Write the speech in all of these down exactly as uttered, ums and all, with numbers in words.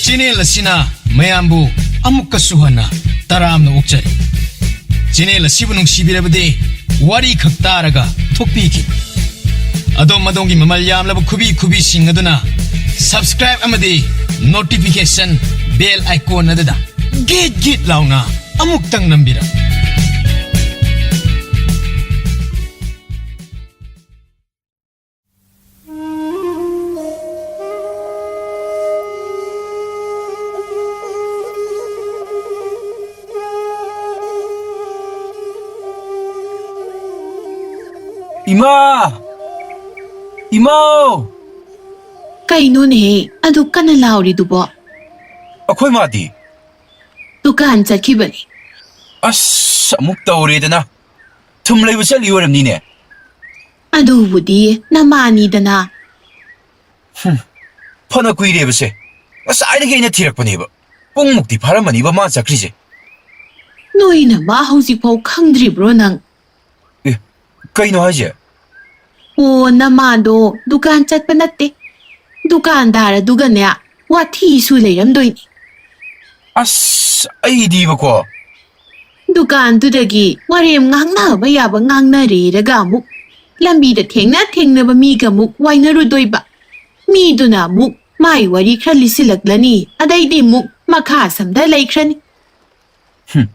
Channel ꯑꯁꯤꯅ ꯃꯌꯥꯝꯕꯨ ꯑꯃꯨꯛꯀꯁꯨ ꯍꯟꯅ ꯇꯔꯥꯝꯅ ꯑꯣꯛꯆꯔꯤ꯫ ꯆꯦꯅꯦꯜ ꯑꯁꯤꯕꯨ ꯅꯨꯡꯁꯤꯕꯤꯔꯕꯗꯤ ꯋꯥꯔꯤ ꯈꯛ ꯇꯥꯔꯒ ꯊꯣꯛꯄꯤꯈꯤꯕ꯫ ꯑꯗꯣꯝ ꯑꯗꯣꯝꯒꯤ ꯃꯃꯜ ꯌꯥꯝꯂꯕ ꯈꯨꯕꯤ ꯈꯨꯕꯤꯁꯤꯡ ꯑꯗꯨꯅ subscribe ꯑꯃꯗꯤ notification bell icon ꯑꯗꯨꯗ ꯒꯤꯠ ꯒꯤꯠ ꯂꯥꯎꯅ ꯑꯃꯨꯛꯇꯪ ꯅꯝꯕꯤꯔꯝꯃꯨ꯫ ꯏꯃꯥ! ꯏꯃꯥꯎ! ꯀꯩꯅꯣꯅꯦꯍꯦ, ꯑꯗꯨ ꯀꯟꯅ ꯂꯥꯎꯔꯤꯗꯨꯕꯣ? ꯑꯩꯈꯣꯏ ꯃꯥꯗꯤ? ꯗꯨꯀꯥꯟ ꯆꯠꯈꯤꯕꯅꯤ꯫ ꯑꯁ, ꯑꯃꯨꯛ ꯇꯧꯔꯦꯗꯅ꯫ ꯊꯨꯝ ꯂꯩꯕ ꯆꯠꯂꯤ ꯑꯣꯏꯔꯝꯅꯤꯅꯦ꯫ ꯑꯗꯨꯕꯨꯗꯤ ꯅꯃꯥꯅꯤꯗꯅ꯫ ꯍꯨꯝ, ꯐꯅ ꯀꯨꯏꯔꯦꯕꯁꯦ꯫ ꯉꯁꯥꯏꯗꯒꯤ ꯑꯩꯅ ꯊꯤꯔꯛꯄꯅꯦꯕ꯫ ꯄꯨꯡꯃꯨꯛꯇꯤ ꯐꯥꯔꯝꯃꯅꯤꯕ ꯃꯥ ꯆꯠꯈ꯭ꯔꯤꯁꯦ꯫ ꯅꯣꯏꯅ ꯃꯥ ꯍꯧꯖꯤꯛꯐꯥꯎ ꯈꯪꯗ꯭ꯔꯤꯕ꯭ꯔꯣ ꯅꯪ? ꯑꯦ, ꯀꯩꯅꯣ ꯍꯥꯏꯁꯦ? ꯑꯣ, ꯅꯃꯥꯗꯣ ꯗꯨꯀꯥꯟ ꯆꯠꯄ ꯅꯠꯇꯦ꯫ ꯗꯨꯀꯥꯟꯗꯥꯔ ꯑꯗꯨꯒꯅꯦ, ꯋꯥꯊꯤꯁꯨ ꯂꯩꯔꯝꯗꯣꯏꯅꯤ꯫ ꯑꯁ, ꯑꯩꯗꯤꯕꯀꯣ꯫ ꯗꯨꯀꯥꯟꯗꯨꯗꯒꯤ ꯋꯥꯔꯦꯝ ꯉꯥꯡꯅꯕ ꯌꯥꯕ ꯉꯥꯡꯅꯔꯦꯔꯒ ꯑꯃꯨꯛ ꯂꯝꯕꯤꯗ ꯊꯦꯡꯅ ꯊꯦꯡꯅꯕ ꯃꯤꯒ ꯑꯃꯨꯛ ꯋꯥꯏꯅꯔꯨꯗꯣꯏꯕ꯫ ꯃꯤꯗꯨꯅ ꯑꯃꯨꯛ ꯃꯥꯏ ꯋꯥꯔꯤ ꯈꯔ ꯂꯤꯁꯤꯜꯂꯛꯂꯅꯤ, ꯑꯗꯩꯗꯤ ꯑꯃꯨꯛ ꯃꯈꯥ ꯁꯝꯗ ꯂꯩꯈ꯭ꯔꯅꯤ꯫ ꯍꯨꯝ,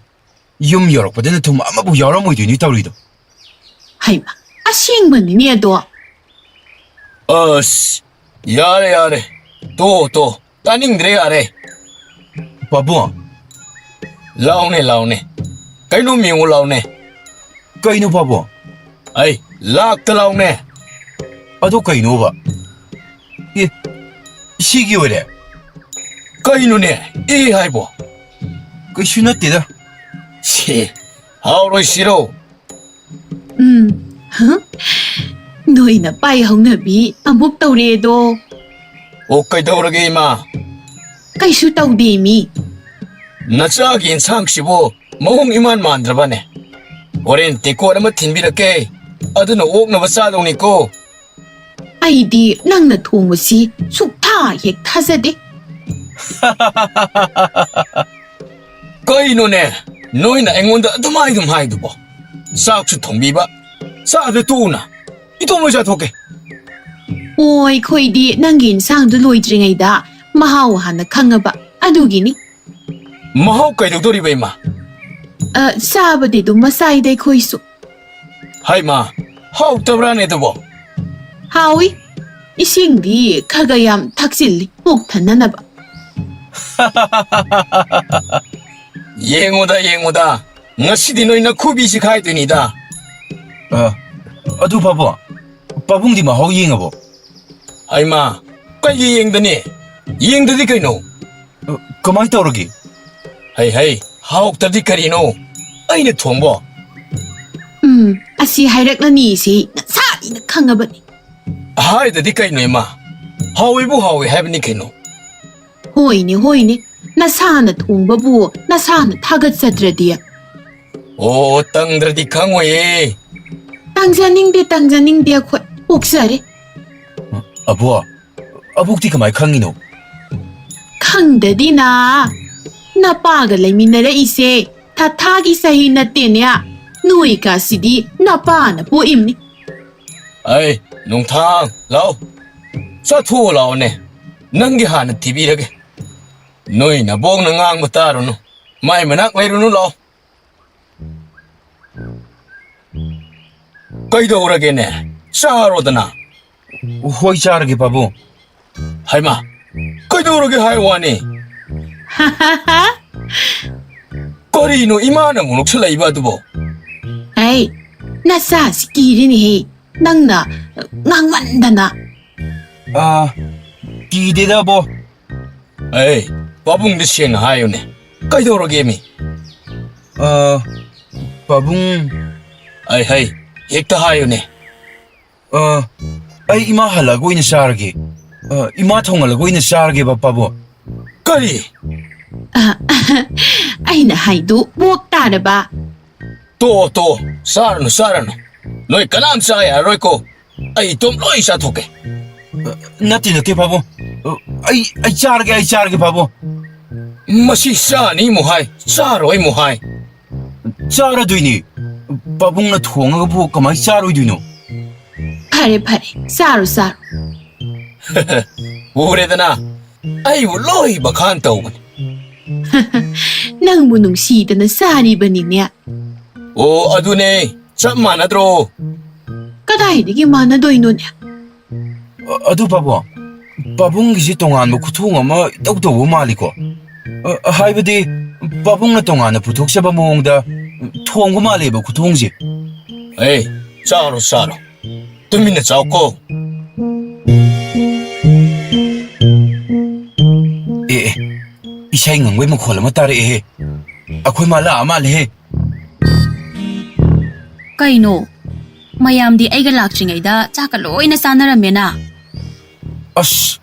ꯌꯨꯝ ꯌꯧꯔꯛꯄꯗꯅ ꯊꯨꯝ ꯑꯃꯕꯨ ꯌꯥꯎꯔꯝꯃꯣꯏꯗꯣꯏꯅꯤ ꯇꯧꯔꯤꯗꯣ꯫ ꯍꯩꯃ, ꯑꯁꯦꯡꯕꯅꯤꯅꯦ ꯑꯗꯣ꯫ ꯑꯁ, ꯌꯥꯔꯦ, ꯌꯥꯔꯦ꯫ ꯇꯣ, ꯇꯣ꯫ ꯇꯥꯅꯤꯡꯗ꯭ꯔꯦ, ꯌꯥꯔꯦ꯫ ꯄꯥꯕꯨꯡ꯫ ꯂꯥꯎꯅꯦ, ꯂꯥꯎꯅꯦ꯫ ꯀꯩꯅꯣ ꯃꯦꯡꯉꯨ ꯂꯥꯎꯅꯦ꯫ ꯀꯩꯅꯣ ꯄꯥꯕꯨꯡ? ꯑꯩ ꯂꯥꯛꯇ ꯂꯥꯎꯅꯦ꯫ ꯑꯗꯨ ꯀꯩꯅꯣꯕ? ꯑꯦ, ꯁꯤꯒꯤ ꯑꯣꯏꯔꯦ꯫ ꯀꯩꯅꯣꯅꯦ, ꯑꯦ ꯍꯥꯏꯕꯣ? ꯀꯩꯁꯨ ꯅꯠꯇꯦꯗ꯫ ꯁꯦ, ꯍꯥꯎꯔꯣꯏ ꯁꯤꯔꯣ? ꯎꯝ, ꯍ? ꯅꯣꯏꯅ ꯄꯥꯏ ꯍꯧꯅꯕꯤ ꯑꯃꯨꯛ ꯇꯧꯔꯦꯗꯣ꯫ ꯑꯣ, ꯀꯩꯗꯧꯔꯒꯦ, ꯏꯃꯥ? ꯀꯩꯁꯨ ꯇꯧꯗꯦ, ꯃꯤ꯫ ꯅꯆꯥꯒꯤ ꯏꯟꯁꯥꯡꯁꯤꯕꯨ ꯃꯑꯣꯡ ꯏꯃꯥꯟ ꯃꯥꯟꯗ꯭ꯔꯕꯅꯦ꯫ ꯍꯣꯔꯦꯟ ꯇꯦꯡꯀꯣꯠ ꯑꯃ ꯊꯤꯟꯕꯤꯔꯛꯀꯦ, ꯑꯗꯨꯅ ꯑꯣꯛꯅꯕ ꯆꯥꯗꯧꯅꯤꯀꯣ꯫ ꯑꯩꯗꯤ ꯅꯪꯅ ꯊꯣꯡꯕꯁꯤ ꯁꯨꯛꯊꯥ ꯍꯦꯛ ꯊꯥꯖꯗꯦ꯫ ꯀꯩꯅꯣꯅꯦ, ꯅꯣꯏꯅ ꯑꯩꯉꯣꯟꯗ ꯑꯗꯨꯃꯥꯏ ꯑꯗꯨꯝ ꯍꯥꯏꯗꯨꯕꯣ? ꯆꯥꯛꯁꯨ ꯊꯣꯡꯕꯤꯕ, ꯆꯥꯗ ꯇꯣꯛꯎꯅ, ꯏꯇꯣꯝ ꯂꯣꯏ ꯆꯥꯊꯣꯛꯀꯦ꯫ ꯑꯣ, ꯑꯩꯈꯣꯏꯗꯤ ꯅꯪꯒꯤ ꯏꯟꯁꯥꯡꯗꯨ ꯂꯣꯏꯗ꯭ꯔꯤꯉꯩꯗ ꯃꯍꯥꯎ ꯍꯥꯟꯅ ꯈꯪꯉꯕ, ꯑꯗꯨꯒꯤꯅꯤ꯫ ꯃꯍꯥꯎ ꯀꯩꯗꯧꯗꯣꯔꯤꯕ, ꯏꯃꯥ? ꯑ, ꯆꯥꯕꯗꯤ ꯑꯗꯨꯝ ꯃꯆꯥꯏꯗ ꯑꯩꯈꯣꯏꯁꯨ꯫ ꯍꯥꯏꯃ, ꯍꯥꯎꯇꯕ꯭ꯔꯥꯅꯦ ꯑꯗꯨꯕꯣ? ꯍꯥꯎꯏ꯫ ꯏꯁꯤꯡꯗꯤ ꯈꯒ ꯌꯥꯝ ꯊꯛꯆꯤꯜꯂꯤ, ꯄꯨꯛ ꯊꯟꯅꯅꯕ꯫ ꯌꯦꯡꯉꯨꯗ, ꯌꯦꯡꯉꯨꯗ, ꯉꯁꯤꯗꯤ ꯅꯣꯏ ꯅꯈꯨꯕꯤꯁꯤ ꯈꯥꯏꯗꯣꯏꯅꯤꯗ꯫ ꯑ, ꯑꯗꯨ ꯄꯥꯕꯨꯡ, ꯄꯥꯕꯨꯡꯗꯤ ꯃꯍꯥꯎ ꯌꯦꯡꯉꯕꯣ? ꯍꯩꯃꯥ, ꯀꯩꯒꯤ ꯌꯦꯡꯗꯅꯤ? ꯌꯦꯡꯗꯗꯤ ꯀꯩꯅꯣ? ꯑ, ꯀꯃꯥꯏ ꯇꯧꯔꯒꯦ? ꯍꯩ ꯍꯩ, ꯍꯥꯎꯇ꯭ꯔꯗꯤ ꯀꯔꯤꯅꯣ? ꯑꯩꯅ ꯊꯣꯡꯕꯣ? ꯎꯝ, ꯑꯁꯤ ꯍꯥꯏꯔꯛꯂꯅꯤ ꯏꯆꯦ, ꯅꯁꯥꯅꯤꯅ ꯈꯪꯉꯕꯅꯤ꯫ ꯍꯥꯏꯗꯗꯤ ꯀꯩꯅꯣ ꯏꯃꯥ? ꯍꯥꯎꯏꯕꯨ ꯍꯥꯎꯏ ꯍꯥꯏꯕꯅꯤ ꯀꯩꯅꯣ꯫ ꯍꯣꯏꯅꯦ, ꯍꯣꯏꯅꯦ, ꯅꯁꯥꯅ ꯊꯣꯡꯕꯕꯨ ꯅꯁꯥꯅ ꯊꯥꯒꯠꯆꯗ꯭ꯔꯗꯤ꯫ ꯑꯣ, ꯇꯪꯗ꯭ꯔꯗꯤ ꯈꯪꯉꯣꯏꯌꯦ꯫ ꯇꯪꯖꯅꯤꯡꯗꯦ, ꯇꯪꯖꯅꯤꯡꯗꯦ ꯑꯩꯈꯣꯏ, ꯑꯣꯛꯆꯔꯦ꯫ ꯑꯕꯣ, ꯑꯕꯣꯛꯇꯤ ꯀꯃꯥꯏ ꯈꯪꯉꯤꯅꯣ? ꯈꯪꯗꯗꯤꯅ, ꯅꯄꯥꯒ ꯂꯩꯃꯤꯟꯅꯔꯛꯏꯁꯦ ꯊꯥ ꯊꯥꯒꯤ ꯆꯍꯤ ꯅꯠꯇꯦꯅꯦ꯫ ꯅꯣꯏ ꯀꯥꯁꯤꯗꯤ ꯅꯄꯥꯅ ꯄꯣꯛꯏꯝꯅꯤ꯫ ꯑꯩ, ꯅꯨꯡꯊꯥꯡ, ꯂꯥꯎ꯫ ꯆꯠꯊꯣꯛꯑꯣ ꯂꯥꯎꯅꯦ꯫ ꯅꯪꯒꯤ ꯍꯥꯟꯅ ꯊꯤꯕꯤꯔꯒꯦ꯫ ꯅꯣꯏ ꯅꯕꯣꯛꯅ ꯉꯥꯡꯕ ꯇꯥꯔꯨꯅꯨ꯫ ꯃꯥꯏ ꯃꯅꯥꯛ ꯂꯩꯔꯨꯅꯨ ꯂꯥꯎ꯫ ꯀꯩꯗꯧꯔꯒꯦꯅꯦ? ꯆꯥꯔꯣꯗꯅ꯫ ꯍꯣꯏ, ꯆꯥꯔꯒꯦ, ꯄꯥꯕꯨꯡ꯫ ꯍꯩꯃꯥ, ꯀꯩꯗꯧꯔꯒꯦ ꯍꯥꯏ ꯋꯥꯅꯤ? ꯀꯔꯤꯅꯣ ꯏꯃꯥꯅ ꯑꯃꯨꯛ ꯅꯣꯛꯁꯜꯂꯛꯏꯕ ꯑꯗꯨꯕꯣ? ꯑꯩ, ꯅꯆꯥꯁꯤ ꯀꯤꯔꯦꯅꯦꯍꯦ, ꯅꯪꯅ ꯉꯥꯡꯃꯟꯗꯅ꯫ ꯑꯥ, ꯀꯤꯗꯦꯗ, ꯕꯣ꯫ ꯑꯩ, ꯄꯥꯕꯨꯡꯗ ꯁꯦꯡꯅ ꯍꯥꯏꯌꯨꯅꯦ꯫ ꯀꯩꯗꯧꯔꯒꯦꯃꯤ? ꯑꯥ, ꯄꯥꯕꯨꯡ꯫ ꯑꯩ, ꯍꯩ, ꯍꯦꯛꯇ ꯍꯥꯏꯌꯨꯅꯦ꯫ ꯑꯥ, ꯑꯩ ꯏꯃꯥ ꯍꯜꯂꯛꯑꯒ ꯑꯣꯏꯅ ꯆꯥꯔꯒꯦ꯫ ꯑꯥ, ꯏꯃꯥ ꯊꯣꯡꯍꯜꯂꯒ ꯑꯣꯏꯅ ꯆꯥꯔꯒꯦꯕ, ꯄꯥꯕꯨꯡ꯫ ꯀꯔꯤ? ꯑ, ꯑꯩꯅ ꯍꯥꯏꯗꯨ ꯕꯣꯛ ꯇꯥꯔꯕ? ꯇꯣꯛꯑꯣ, ꯇꯣꯛꯑꯣ꯫ ꯆꯥꯔꯅꯨ, ꯆꯥꯔꯅꯨ꯫ ꯅꯣꯏ ꯀꯅꯥꯝ ꯆꯥ ꯌꯥꯔꯔꯣꯏꯀꯣ꯫ ꯑꯩ ꯏꯇꯣꯝ ꯂꯣꯏ ꯆꯥꯊꯣꯛꯀꯦ꯫ ꯅꯠꯇꯦ, ꯅꯠꯇꯦ, ꯄꯥꯕꯨꯡ꯫ ꯑ, ꯑꯩ, ꯑꯩ ꯆꯥꯔꯒꯦ, ꯑꯩ ꯆꯥꯔꯒꯦ, ꯄꯥꯕꯨꯡ꯫ ꯃꯁꯤ ꯆꯥꯅꯤ ꯑꯃꯨꯛ ꯍꯥꯏ, ꯆꯥꯔꯣꯏ ꯑꯃꯨꯛ ꯍꯥꯏ꯫ ꯆꯥꯔꯗꯣꯏꯅꯤ꯫ ꯄꯥꯕꯨꯡꯅ ꯊꯣꯡꯉꯒꯕꯨ ꯀꯃꯥꯏ ꯆꯥꯔꯣꯏꯗꯣꯏꯅꯣ? ꯐꯔꯦ, ꯐꯔꯦ, ꯆꯥꯔꯣ, ꯆꯥꯔꯣ꯫ ꯎꯔꯦꯗꯅ, ꯑꯩꯕꯨ ꯂꯣꯏ ꯕꯈꯥꯟ ꯇꯧꯕꯅꯤ꯫ ꯅꯪꯕꯨ ꯅꯨꯡꯁꯤꯗꯅ ꯆꯥꯔꯤꯕꯅꯤꯅꯦ꯫ ꯑꯣ, ꯑꯗꯨꯅꯦ, ꯆꯞ ꯃꯥꯟꯅꯗ꯭ꯔꯣ? ꯀꯗꯥꯏꯗꯒꯤ ꯃꯥꯟꯅꯗꯣꯏꯅꯣꯅꯦ? ꯑ-, ꯑꯗꯨ ꯄꯥꯕꯨꯡ, ꯄꯥꯕꯨꯡꯒꯤꯁꯤ ꯇꯣꯉꯥꯟꯕ ꯈꯨꯊꯣꯡ ꯑꯃ ꯏꯇꯧ ꯇꯧꯕ ꯃꯥꯜꯂꯤꯀꯣ? ꯑ, ꯍꯥꯏꯕꯗꯤ, ꯄꯥꯕꯨꯡꯅ ꯇꯣꯉꯥꯟꯅ ꯄꯨꯊꯣꯛꯆꯕ ꯃꯑꯣꯡꯗ ꯊꯣꯡꯕ ꯃꯥꯜꯂꯦꯕ ꯈꯨꯊꯣꯡꯁꯦ꯫ ꯑꯦ, ꯆꯥꯔꯣ, ꯆꯥꯔꯣ꯫ ꯇꯨꯃꯤꯟꯅ ꯆꯥꯎꯀꯣ꯫ ꯑꯦ, ꯑꯦ, ꯏꯁꯩ ꯉꯪꯕꯩ ꯃꯈꯣꯜ ꯑꯃ ꯇꯥꯔꯛꯑꯦꯍꯦ꯫ ꯑꯩꯈꯣꯏ ꯃꯥ ꯂꯥꯛꯑ ꯃꯥꯜꯂꯦꯍꯦ꯫ ꯀꯩꯅꯣ? ꯃꯌꯥꯝꯗꯤ ꯑꯩꯒ ꯂꯥꯛꯇ꯭ꯔꯤꯉꯩꯗ ꯆꯥꯛꯀ ꯂꯣꯏꯅ ꯆꯥꯅꯔꯝꯃꯦꯅ꯫ ꯑꯁ,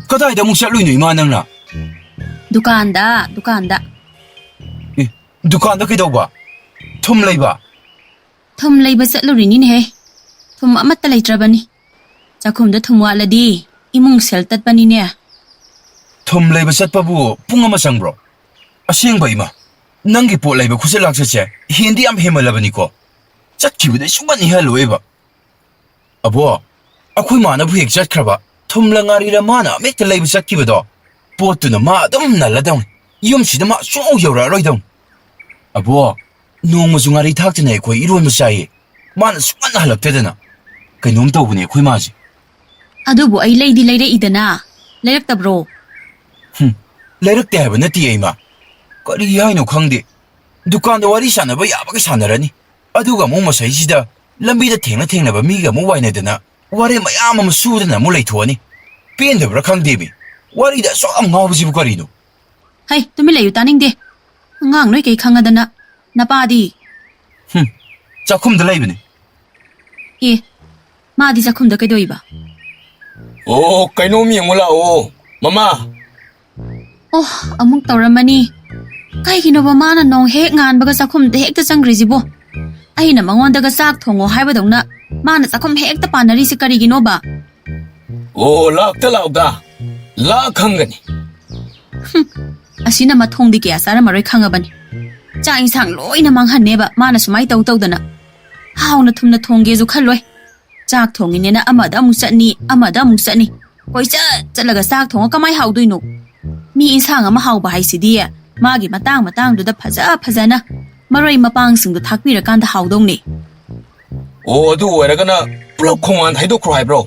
ꯀꯗꯥꯏꯗ ꯑꯃꯨꯛ ꯆꯠꯂꯨꯏꯅꯣ ꯏꯃꯥ ꯅꯪꯅ? ꯗꯨꯀꯥꯟꯗ, ꯗꯨꯀꯥꯟꯗ꯫ ꯑꯦ, ꯗꯨꯀꯥꯟꯗ ꯀꯩꯗꯧꯕ? ꯊꯨꯝ ꯂꯩꯕ? ꯊꯨꯝ ꯂꯩꯕ ꯆꯠꯂꯨꯔꯤꯅꯤꯅꯦꯍꯦ꯫ ꯊꯨꯝ ꯑꯃꯠꯇ ꯂꯩꯇ꯭ꯔꯕꯅꯤ꯫ ꯆꯥꯛꯈꯨꯝꯗ ꯊꯨꯝ ꯋꯥꯠꯂꯗꯤ ꯏꯃꯨꯡ ꯁꯦꯜ ꯇꯠꯄꯅꯤꯅꯦ꯫ ꯊꯨꯝ ꯂꯩꯕ ꯆꯠꯄꯕꯨ ꯄꯨꯡ ꯑꯃ ꯆꯪꯕ꯭ꯔꯣ? ꯑꯁꯦꯡꯕ ꯏꯃꯥ, ꯅꯪꯒꯤ ꯄꯣꯠ ꯂꯩꯕ ꯈꯨꯠꯆꯠ ꯂꯥꯛꯆꯠꯁꯦ ꯍꯦꯟꯗꯤ ꯌꯥꯝ ꯍꯦꯟꯃꯜꯂꯕꯅꯤꯀꯣ꯫ ꯆꯠꯈꯤꯕꯗꯩ ꯁꯨꯡꯍꯟ ꯍꯦꯛ ꯍꯜꯂꯛꯑꯣꯏꯕ꯫ ꯑꯕꯣ, ꯑꯩꯈꯣꯏ ꯃꯥꯅꯕꯨ ꯍꯦꯛ ꯆꯠꯈ꯭ꯔꯕ, ꯊꯨꯝꯂ ꯉꯥꯔꯤꯔ ꯃꯥꯅ ꯑꯃ ꯍꯦꯛꯇ ꯂꯩꯕ ꯆꯠꯈꯤꯕꯗꯣ, ꯄꯣꯠꯇꯨꯅ ꯃꯥ ꯑꯗꯨꯝ ꯅꯜꯂꯗꯧꯅꯤ꯫ ꯌꯨꯝꯁꯤꯗ ꯃꯥ ꯁꯨꯡꯌꯧ ꯌꯧꯔꯛꯑꯔꯣꯏꯗꯧꯅꯤ꯫ ꯑꯕꯣ, ꯅꯣꯡꯃꯁꯨ ꯉꯥꯔꯤ ꯊꯥꯛꯇꯅ ꯑꯩꯈꯣꯏ ꯏꯔꯣꯟꯕ ꯆꯥꯏꯌꯦ꯫ ꯃꯥꯅ ꯁꯨꯡꯍꯟ ꯍꯜꯂꯛꯇꯗꯅ꯫ ꯀꯩꯅꯣꯝ ꯇꯧꯕꯅꯦ ꯑꯩꯈꯣꯏ ꯃꯥꯁꯦ꯫ ꯑꯗꯨꯕꯨ ꯑꯩ ꯂꯩꯗꯤ ꯂꯩꯔꯛꯏꯗꯅ꯫ ꯂꯩꯔꯛꯇꯕ꯭ꯔꯣ? ꯍꯨꯝ, ꯂꯩꯔꯛꯇꯦ ꯍꯥꯏꯕ ꯅꯠꯇꯦ ꯏꯃꯥ꯫ ꯀꯔꯤ ꯍꯥꯏꯅꯣ ꯈꯪꯗꯦ꯫ ꯗꯨꯀꯥꯟꯗ ꯋꯥꯔꯤ ꯁꯥꯟꯅꯕ ꯌꯥꯕꯒ ꯁꯥꯟꯅꯔꯅꯤ꯫ ꯑꯗꯨꯒ ꯑꯃꯨꯛ ꯃꯁꯩꯁꯤꯗ ꯂꯝꯕꯤꯗ ꯊꯦꯡꯅ ꯊꯦꯡꯅꯕ ꯃꯤꯒ ꯑꯃꯨꯛ ꯋꯥꯏꯅꯗꯅ ꯋꯥꯔꯦꯝ ꯃꯌꯥꯝ ꯑꯃ ꯁꯨꯗꯅ ꯑꯃꯨꯛ ꯂꯩꯊꯣꯛꯑꯅꯤ꯫ ꯄꯦꯟꯗꯕ꯭ꯔꯥ ꯈꯪꯗꯦꯃꯤ꯫ ꯋꯥꯔꯤꯗ ꯑꯁꯨꯛ ꯌꯥꯝ ꯉꯥꯎꯕꯁꯤꯕꯨ ꯀꯔꯤꯅꯣ? ꯍꯩ, ꯇꯨꯃꯤꯟ ꯂꯩꯌꯨ, ꯇꯥꯅꯤꯡꯗꯦ꯫ ꯑꯉꯥꯡ ꯅꯣꯏ ꯀꯩ ꯈꯪꯉꯗꯅ꯫ ꯅꯄꯥꯗꯤ? ꯍꯨꯝ, ꯆꯥꯛꯈꯨꯝꯗ ꯂꯩꯕꯅꯤ꯫ ꯑꯦ, ꯃꯥꯗꯤ ꯆꯥꯛꯈꯨꯝꯗ ꯀꯩꯗꯧꯏꯕ? ꯑꯣ, ꯀꯩꯅꯣꯝ ꯌꯦꯡꯉꯨ ꯂꯥꯛꯑꯣ, ꯃꯃꯥ꯫ ꯑꯣ, ꯑꯃꯨꯛ ꯇꯧꯔꯝꯃꯅꯤ꯫ ꯀꯩꯒꯤꯅꯣꯕ ꯃꯥꯅ ꯅꯣꯡ ꯍꯦꯛ ꯉꯥꯟꯕꯒ ꯆꯥꯛꯈꯨꯝꯗ ꯍꯦꯛꯇ ꯆꯪꯈ꯭ꯔꯤꯁꯤꯕꯣ? ꯑꯩꯅ ꯃꯉꯣꯟꯗꯒ ꯆꯥꯛ ꯊꯣꯡꯉꯣ ꯍꯥꯏꯕꯗꯧꯅ ꯃꯥꯅ ꯆꯥꯛꯈꯨꯝ ꯍꯦꯛꯇ ꯄꯥꯟꯅꯔꯤꯁꯤ ꯀꯔꯤꯒꯤꯅꯣꯕ? ꯑꯣ, ꯂꯥꯛꯇ ꯂꯥꯛꯎꯗ꯫ ꯂꯥꯛ ꯈꯪꯒꯅꯤ꯫ ꯍꯨꯝ, ꯑꯁꯤꯅ ꯃꯊꯣꯡꯗꯤ ꯀꯌꯥ ꯆꯥꯔꯝꯃꯔꯣꯏ ꯈꯪꯉꯕꯅꯤ꯫ ꯆꯥꯛ ꯏꯟꯁꯥꯡ ꯂꯣꯏꯅ ꯃꯥꯡꯍꯟꯅꯦꯕ ꯃꯥꯅ ꯁꯨꯃꯥꯏ ꯇꯧ ꯇꯧꯗꯅ꯫ ꯍꯥꯎꯅ ꯊꯨꯝꯅ ꯊꯣꯡꯒꯦꯁꯨ ꯈꯜꯂꯣꯏ꯫ ꯆꯥꯛ ꯊꯣꯡꯉꯤꯅꯦꯅ ꯑꯃꯗ ꯑꯃꯨꯛ ꯆꯠꯅꯤ, ꯑꯃꯗ ꯑꯃꯨꯛ ꯆꯠꯅꯤ꯫ ꯀꯣꯏꯆꯠ ꯆꯠꯂꯒ ꯆꯥꯛ ꯊꯣꯡꯉ ꯀꯃꯥꯏ ꯍꯥꯎꯗꯣꯏꯅꯣ? ꯃꯤ ꯏꯟꯁꯥꯡ ꯑꯃ ꯍꯥꯎꯕ ꯍꯥꯏꯁꯤꯗꯤ ꯃꯥꯒꯤ ꯃꯇꯥꯡ ꯃꯇꯥꯡꯗꯨꯗ ꯐꯖ ꯐꯖꯅ ꯃꯔꯣꯏ ꯃꯄꯥꯡꯁꯤꯡꯗꯣ ꯊꯥꯛꯄꯤꯔꯀꯥꯟꯗ ꯍꯥꯎꯗꯧꯅꯦ꯫ ꯑꯣ, ꯑꯗꯨ ꯑꯣꯏꯔꯒꯅ ꯄꯨꯂꯞ ꯈꯣꯡꯕꯥꯟꯗ ꯍꯩꯗꯣꯛꯈ꯭ꯔꯣ ꯍꯥꯏꯕ꯭ꯔꯣ?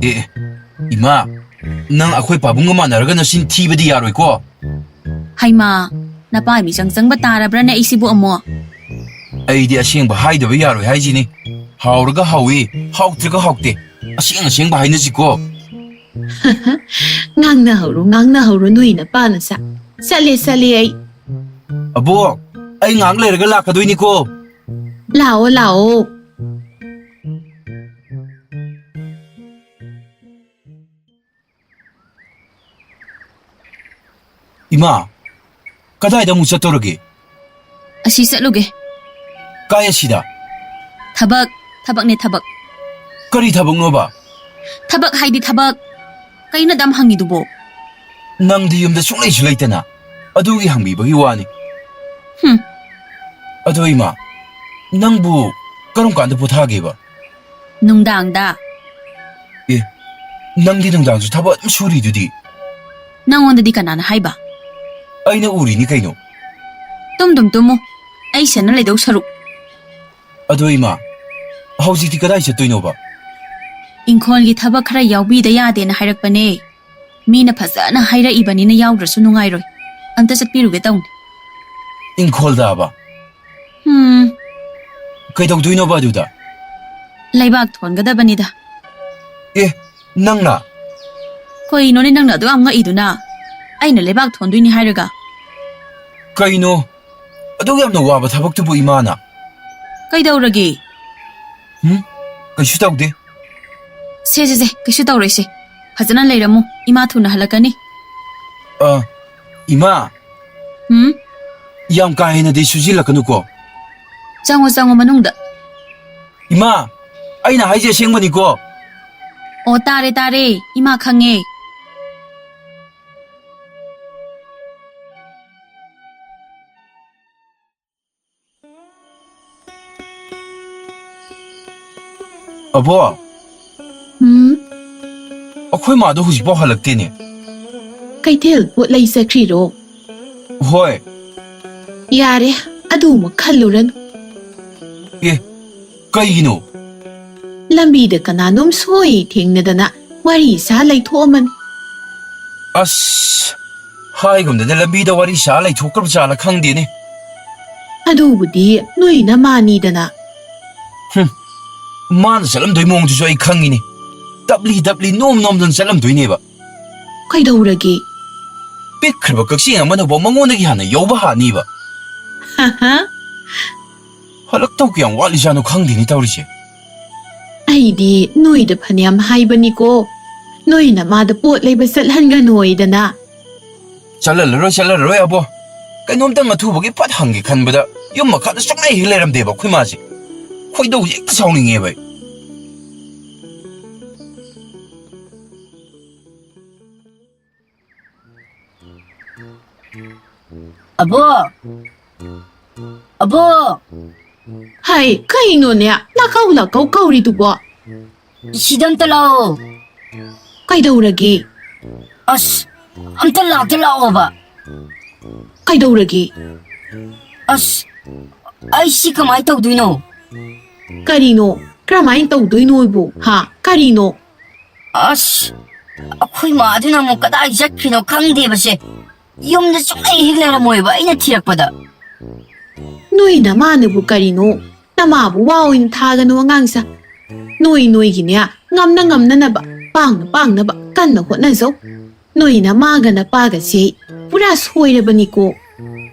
ꯑꯦ, ꯏꯃꯥ, ꯅꯪ ꯑꯩꯈꯣꯏ ꯄꯥꯕꯨꯡꯒ ꯃꯥꯟꯅꯔꯒ ꯅꯆꯤꯟ ꯊꯤꯕꯗꯤ ꯌꯥꯔꯣꯏꯀꯣ꯫ ꯍꯩꯃꯥ, ꯅꯄꯥ ꯃꯤꯆꯪ ꯆꯪꯕ ꯇꯥꯔꯕ꯭ꯔꯥꯅꯦ ꯑꯩꯁꯤꯕꯨ ꯑꯃꯨꯛ? ꯑꯩꯗꯤ ꯑꯁꯦꯡꯕ ꯍꯥꯏꯗꯕ ꯌꯥꯔꯣꯏ ꯍꯥꯏꯁꯤꯅꯤ꯫ ꯍꯥꯎꯔꯒ ꯍꯥꯎꯏ, ꯍꯥꯎꯇ꯭ꯔꯒ ꯍꯥꯎꯇꯦ꯫ ꯑꯁꯦꯡ ꯑꯁꯦꯡꯕ ꯍꯥꯏꯅꯁꯤꯀꯣ꯫ ꯉꯥꯡꯅꯍꯧꯔꯣ, ꯉꯥꯡꯅꯍꯧꯔꯣ, ꯅꯣꯏ ꯅꯄꯥ ꯅꯁꯥ꯫ ꯆꯠꯂꯦ, ꯆꯠꯂꯦ ꯑꯩ꯫ ꯑꯕꯣꯛ, ꯑꯩ ꯉꯥꯏꯍꯥꯛ ꯂꯩꯔꯒ ꯂꯥꯛꯀꯗꯣꯏꯅꯤꯀꯣ꯫ ꯂꯥꯛꯑꯣ, ꯂꯥꯛꯑꯣ꯫ ꯏꯃꯥ, ꯀꯗꯥꯏꯗ ꯑꯃꯨꯛ ꯆꯠꯇꯧꯔꯒꯦ? ꯑꯁꯤ ꯆꯠꯂꯨꯒꯦ꯫ ꯀꯥꯏ ꯑꯁꯤꯗ? ꯊꯕꯛ, ꯊꯕꯛꯅꯦ ꯊꯕꯛ꯫ ꯀꯔꯤ ꯊꯕꯛꯅꯣꯕ? ꯊꯕꯛ ꯍꯥꯏꯗꯤ ꯊꯕꯛ꯫ ꯀꯩꯅꯣ ꯑꯗꯨꯝ ꯍꯪꯉꯤꯗꯨꯕꯣ? ꯅꯪꯗꯤ ꯌꯨꯝꯗ ꯁꯨꯡꯂꯩꯁꯨ ꯂꯩꯇꯅ, ꯑꯗꯨꯒꯤ ꯍꯪꯕꯤꯕꯒꯤ ꯋꯥꯅꯤ꯫ ꯍꯨꯝ꯫ ꯑꯗꯣ ꯏꯃꯥ, ꯅꯪꯕꯨ ꯀꯔꯝ ꯀꯥꯟꯗ ꯄꯣꯊꯥꯒꯦꯕ? ꯅꯨꯡꯗꯥꯡꯗ꯫ ꯑꯦ, ꯅꯪꯗꯤ ꯅꯨꯡꯗꯥꯡꯁꯨ ꯊꯕꯛ ꯑꯗꯨꯝ ꯁꯨꯔꯤꯗꯨꯗꯤ? ꯅꯪꯉꯣꯟꯗꯗꯤ ꯀꯅꯥꯅ ꯍꯥꯏꯕ? ꯑꯩꯅ ꯎꯔꯤꯅꯤ ꯀꯩꯅꯣ꯫ ꯇꯨꯝꯗꯨꯝ ꯇꯨꯝꯃꯨ, ꯑꯩ ꯁꯦꯟꯅ ꯂꯩꯗꯧ ꯁꯔꯨꯛ꯫ ꯑꯗꯣ ꯏꯃꯥ, ꯍꯧꯖꯤꯛꯇꯤ ꯀꯗꯥꯏ ꯆꯠꯇꯣꯏꯅꯣꯕ? ꯏꯪꯈꯣꯜꯒꯤ ꯊꯕꯛ ꯈꯔ ꯌꯥꯎꯕꯤꯗ ꯌꯥꯗꯦꯅ ꯍꯥꯏꯔꯛꯄꯅꯦ꯫ ꯃꯤꯅ ꯐꯖꯅ ꯍꯥꯏꯔꯛꯏꯕꯅꯤꯅ ꯌꯥꯎꯗ꯭ꯔꯁꯨ ꯅꯨꯡꯉꯥꯏꯔꯣꯏ꯫ ꯑꯝꯇ ꯆꯠꯄꯤꯔꯨꯒꯦ ꯇꯧꯅꯤ꯫ ꯏꯪꯈꯣꯜꯗꯕ? ꯎꯝ꯫ ꯀꯩꯗꯧꯗꯣꯏꯅꯣꯕ ꯑꯗꯨꯗ? ꯂꯩꯕꯥꯛ ꯊꯣꯟꯒꯗꯕꯅꯤꯗ꯫ ꯑꯦ, ꯅꯪꯅ? ꯀꯩꯅꯣꯅꯦ ꯅꯪꯅ ꯑꯗꯨ ꯌꯥꯝ ꯉꯛꯏꯗꯨꯅ? ꯑꯩꯅ ꯂꯩꯕꯥꯛ ꯊꯣꯟꯗꯣꯏꯅꯤ ꯍꯥꯏꯔꯒ? ꯀꯩꯅꯣ? ꯑꯗꯨꯛ ꯌꯥꯝꯅ ꯋꯥꯕ ꯊꯕꯛꯇꯨꯕꯨ ꯏꯃꯥꯅ? ꯀꯩꯗꯧꯔꯒꯦ? ꯍꯨꯝ? ꯀꯩꯁꯨ ꯇꯧꯗꯦ꯫ ꯁꯦ, ꯁꯦ, ꯁꯦ, ꯀꯩꯁꯨ ꯇꯧꯔꯣꯏꯁꯦ꯫ ꯐꯖꯅ ꯂꯩꯔꯝꯃꯨ, ꯏꯃꯥ ꯊꯨꯅ ꯍꯜꯂꯛꯀꯅꯤ꯫ ꯑ, ꯏꯃꯥ꯫ ꯍꯨꯝ? ꯌꯥꯝ ꯀꯥ ꯍꯦꯟꯅꯗꯤ ꯁꯨꯖꯤꯜꯂꯛꯀꯅꯨꯀꯣ꯫ ꯆꯪꯉꯣ, ꯆꯪꯉꯣ ꯃꯅꯨꯡꯗ꯫ ꯏꯃꯥ, ꯑꯩꯅ ꯍꯥꯏꯁꯦ ꯑꯁꯦꯡꯕꯅꯤꯀꯣ꯫ ꯑꯣ, ꯇꯥꯔꯦ, ꯇꯥꯔꯦ꯫ ꯏꯃꯥ ꯈꯪꯉꯦ꯫ ꯑꯕꯣ, ꯎꯝ? ꯑꯩꯈꯣꯏ ꯃꯥꯗꯣ ꯍꯧꯖꯤꯛꯐꯥꯎ ꯍꯜꯂꯛꯇꯦꯅꯦ꯫ ꯀꯩꯊꯦꯜ ꯄꯣꯠ ꯂꯩ ꯆꯠꯈ꯭ꯔꯤꯔꯣ? ꯍꯣꯏ꯫ ꯌꯥꯔꯦ, ꯑꯗꯨꯃꯨꯛ ꯈꯜꯂꯨꯔꯅꯨ꯫ ꯑꯦ, ꯀꯩꯒꯤꯅꯣ? ꯂꯝꯕꯤꯗ ꯀꯅꯥꯅꯣꯝ ꯁꯣꯏ ꯊꯦꯡꯅꯗꯅ ꯋꯥꯔꯤ ꯁꯥ ꯂꯩꯊꯣꯛꯑꯝꯃꯅꯤ꯫ ꯑꯁ, ꯍꯥꯏꯒꯨꯝꯗꯅ ꯂꯝꯕꯤꯗ ꯋꯥꯔꯤ ꯁꯥ ꯂꯩꯊꯣꯛꯈ꯭ꯔꯕ ꯖꯥꯠꯂ ꯈꯪꯗꯦꯅꯦ꯫ ꯑꯗꯨꯕꯨꯗꯤ ꯅꯣꯏ ꯅꯃꯥꯅꯤꯗꯅ꯫ ꯍꯨꯝ, ꯃꯥꯅ ꯆꯠꯂꯝꯗꯣꯏ ꯃꯑꯣꯡꯗꯨꯁꯨ ꯑꯩ ꯈꯪꯉꯤꯅꯦ꯫ ꯇꯞꯂꯤ ꯇꯞꯂꯤ ꯅꯣꯝ ꯅꯣꯝꯗꯅ ꯆꯠꯂꯝꯗꯣꯏꯅꯦꯕ꯫ ꯀꯩꯗꯧꯔꯒꯦ? ꯄꯤꯛꯈ꯭ꯔꯕ ꯀꯛꯆꯦꯡ ꯑꯃꯅꯐꯥꯎ ꯃꯉꯣꯟꯗꯒꯤ ꯍꯥꯟꯅ ꯌꯧꯕ ꯍꯥꯅꯤꯕ꯫ ꯍꯥ ꯍꯥ꯫ ꯍꯜꯂꯛꯇꯧ ꯀꯌꯥꯝ ꯋꯥꯠꯂꯤꯖꯥꯠꯅꯣ ꯈꯪꯗꯦꯅꯦ ꯇꯧꯔꯤꯁꯦ꯫ ꯑꯩꯗꯤ ꯅꯣꯏꯗ ꯐꯅꯌꯥꯝ ꯍꯥꯏꯕꯅꯤꯀꯣ, ꯅꯣꯏ ꯅꯃꯥꯗ ꯄꯣꯠ ꯂꯩꯕ ꯆꯠꯍꯟꯒꯅꯣꯏꯗꯅ꯫ ꯆꯠꯍꯜꯂꯔꯣꯏ, ꯆꯠꯍꯜꯂꯔꯣꯏ ꯑꯕꯣ꯫ ꯀꯩꯅꯣꯝꯇꯪ ꯑꯊꯨꯕꯒꯤ ꯐꯠ ꯍꯪꯒꯦ ꯈꯟꯕꯗ ꯌꯨꯝ ꯃꯈꯥꯗ ꯁꯨꯡꯂꯩ ꯍꯦꯛ ꯂꯩꯔꯝꯗꯦꯕ ꯑꯩꯈꯣꯏ ꯃꯥꯁꯦ꯫ ꯈꯣꯏꯗꯧꯁꯦ ꯍꯦꯛꯇ ꯁꯥꯎꯅꯤꯡꯉꯦꯕ ꯑꯩ꯫ ꯑꯕꯣ! ꯑꯕꯣ! ꯍꯥꯏ, ꯀꯩꯅꯣꯅꯦ? ꯂꯥꯛꯀꯧ ꯂꯥꯛꯀꯧ ꯀꯧꯔꯤꯗꯨꯕꯣ? ꯁꯤꯗ ꯑꯝꯇ ꯂꯥꯛꯑꯣ꯫ ꯀꯩꯗꯧꯔꯒꯦ? ꯑꯁ, ꯑꯝꯇ ꯂꯥꯛꯇ ꯂꯥꯛꯑꯣꯕ꯫ ꯀꯩꯗꯧꯔꯒꯦ? ꯑꯁ, ꯑꯩ ꯁꯤ ꯀꯃꯥꯏꯅ ꯇꯧꯗꯣꯏꯅꯣ? ꯀꯔꯤꯅꯣ? ꯀꯔꯝꯍꯥꯏꯅ ꯇꯧꯗꯣꯏꯅꯣꯕꯨ? ꯍꯥ? ꯀꯔꯤꯅꯣ? ꯑꯁ, ꯑꯩꯈꯣꯏ ꯃꯥꯗꯨꯅ ꯑꯃꯨꯛ ꯀꯗꯥꯏ ꯆꯠꯈ꯭ꯔꯤꯅꯣ ꯈꯪꯗꯦꯕꯁꯦ꯫ ꯌꯨꯝꯗ ꯁꯨꯡꯂꯩ ꯍꯦꯛ ꯂꯩꯔꯝꯃꯣꯏꯕ ꯑꯩꯅ ꯊꯤꯔꯛꯄꯗ꯫ ꯅꯣꯏ ꯅꯃꯥꯅꯕꯨ ꯀꯔꯤꯅꯣ? ꯅꯃꯥꯕꯨ ꯋꯥ ꯑꯣꯏꯅ ꯊꯥꯒꯅꯨ ꯑꯉꯥꯡꯁꯥ꯫ ꯅꯣꯏ ꯅꯣꯏꯒꯤꯅꯦ, ꯉꯝꯅ ꯉꯝꯅꯅꯕ, ꯄꯥꯡꯅ ꯄꯥꯡꯅꯕ ꯀꯟꯅ ꯍꯣꯠꯅꯖꯧ꯫ ꯅꯣꯏ ꯅꯃꯥꯒ ꯅꯄꯥꯒꯁꯦ ꯄꯨꯔꯥ ꯁꯣꯏꯔꯕꯅꯤꯀꯣ꯫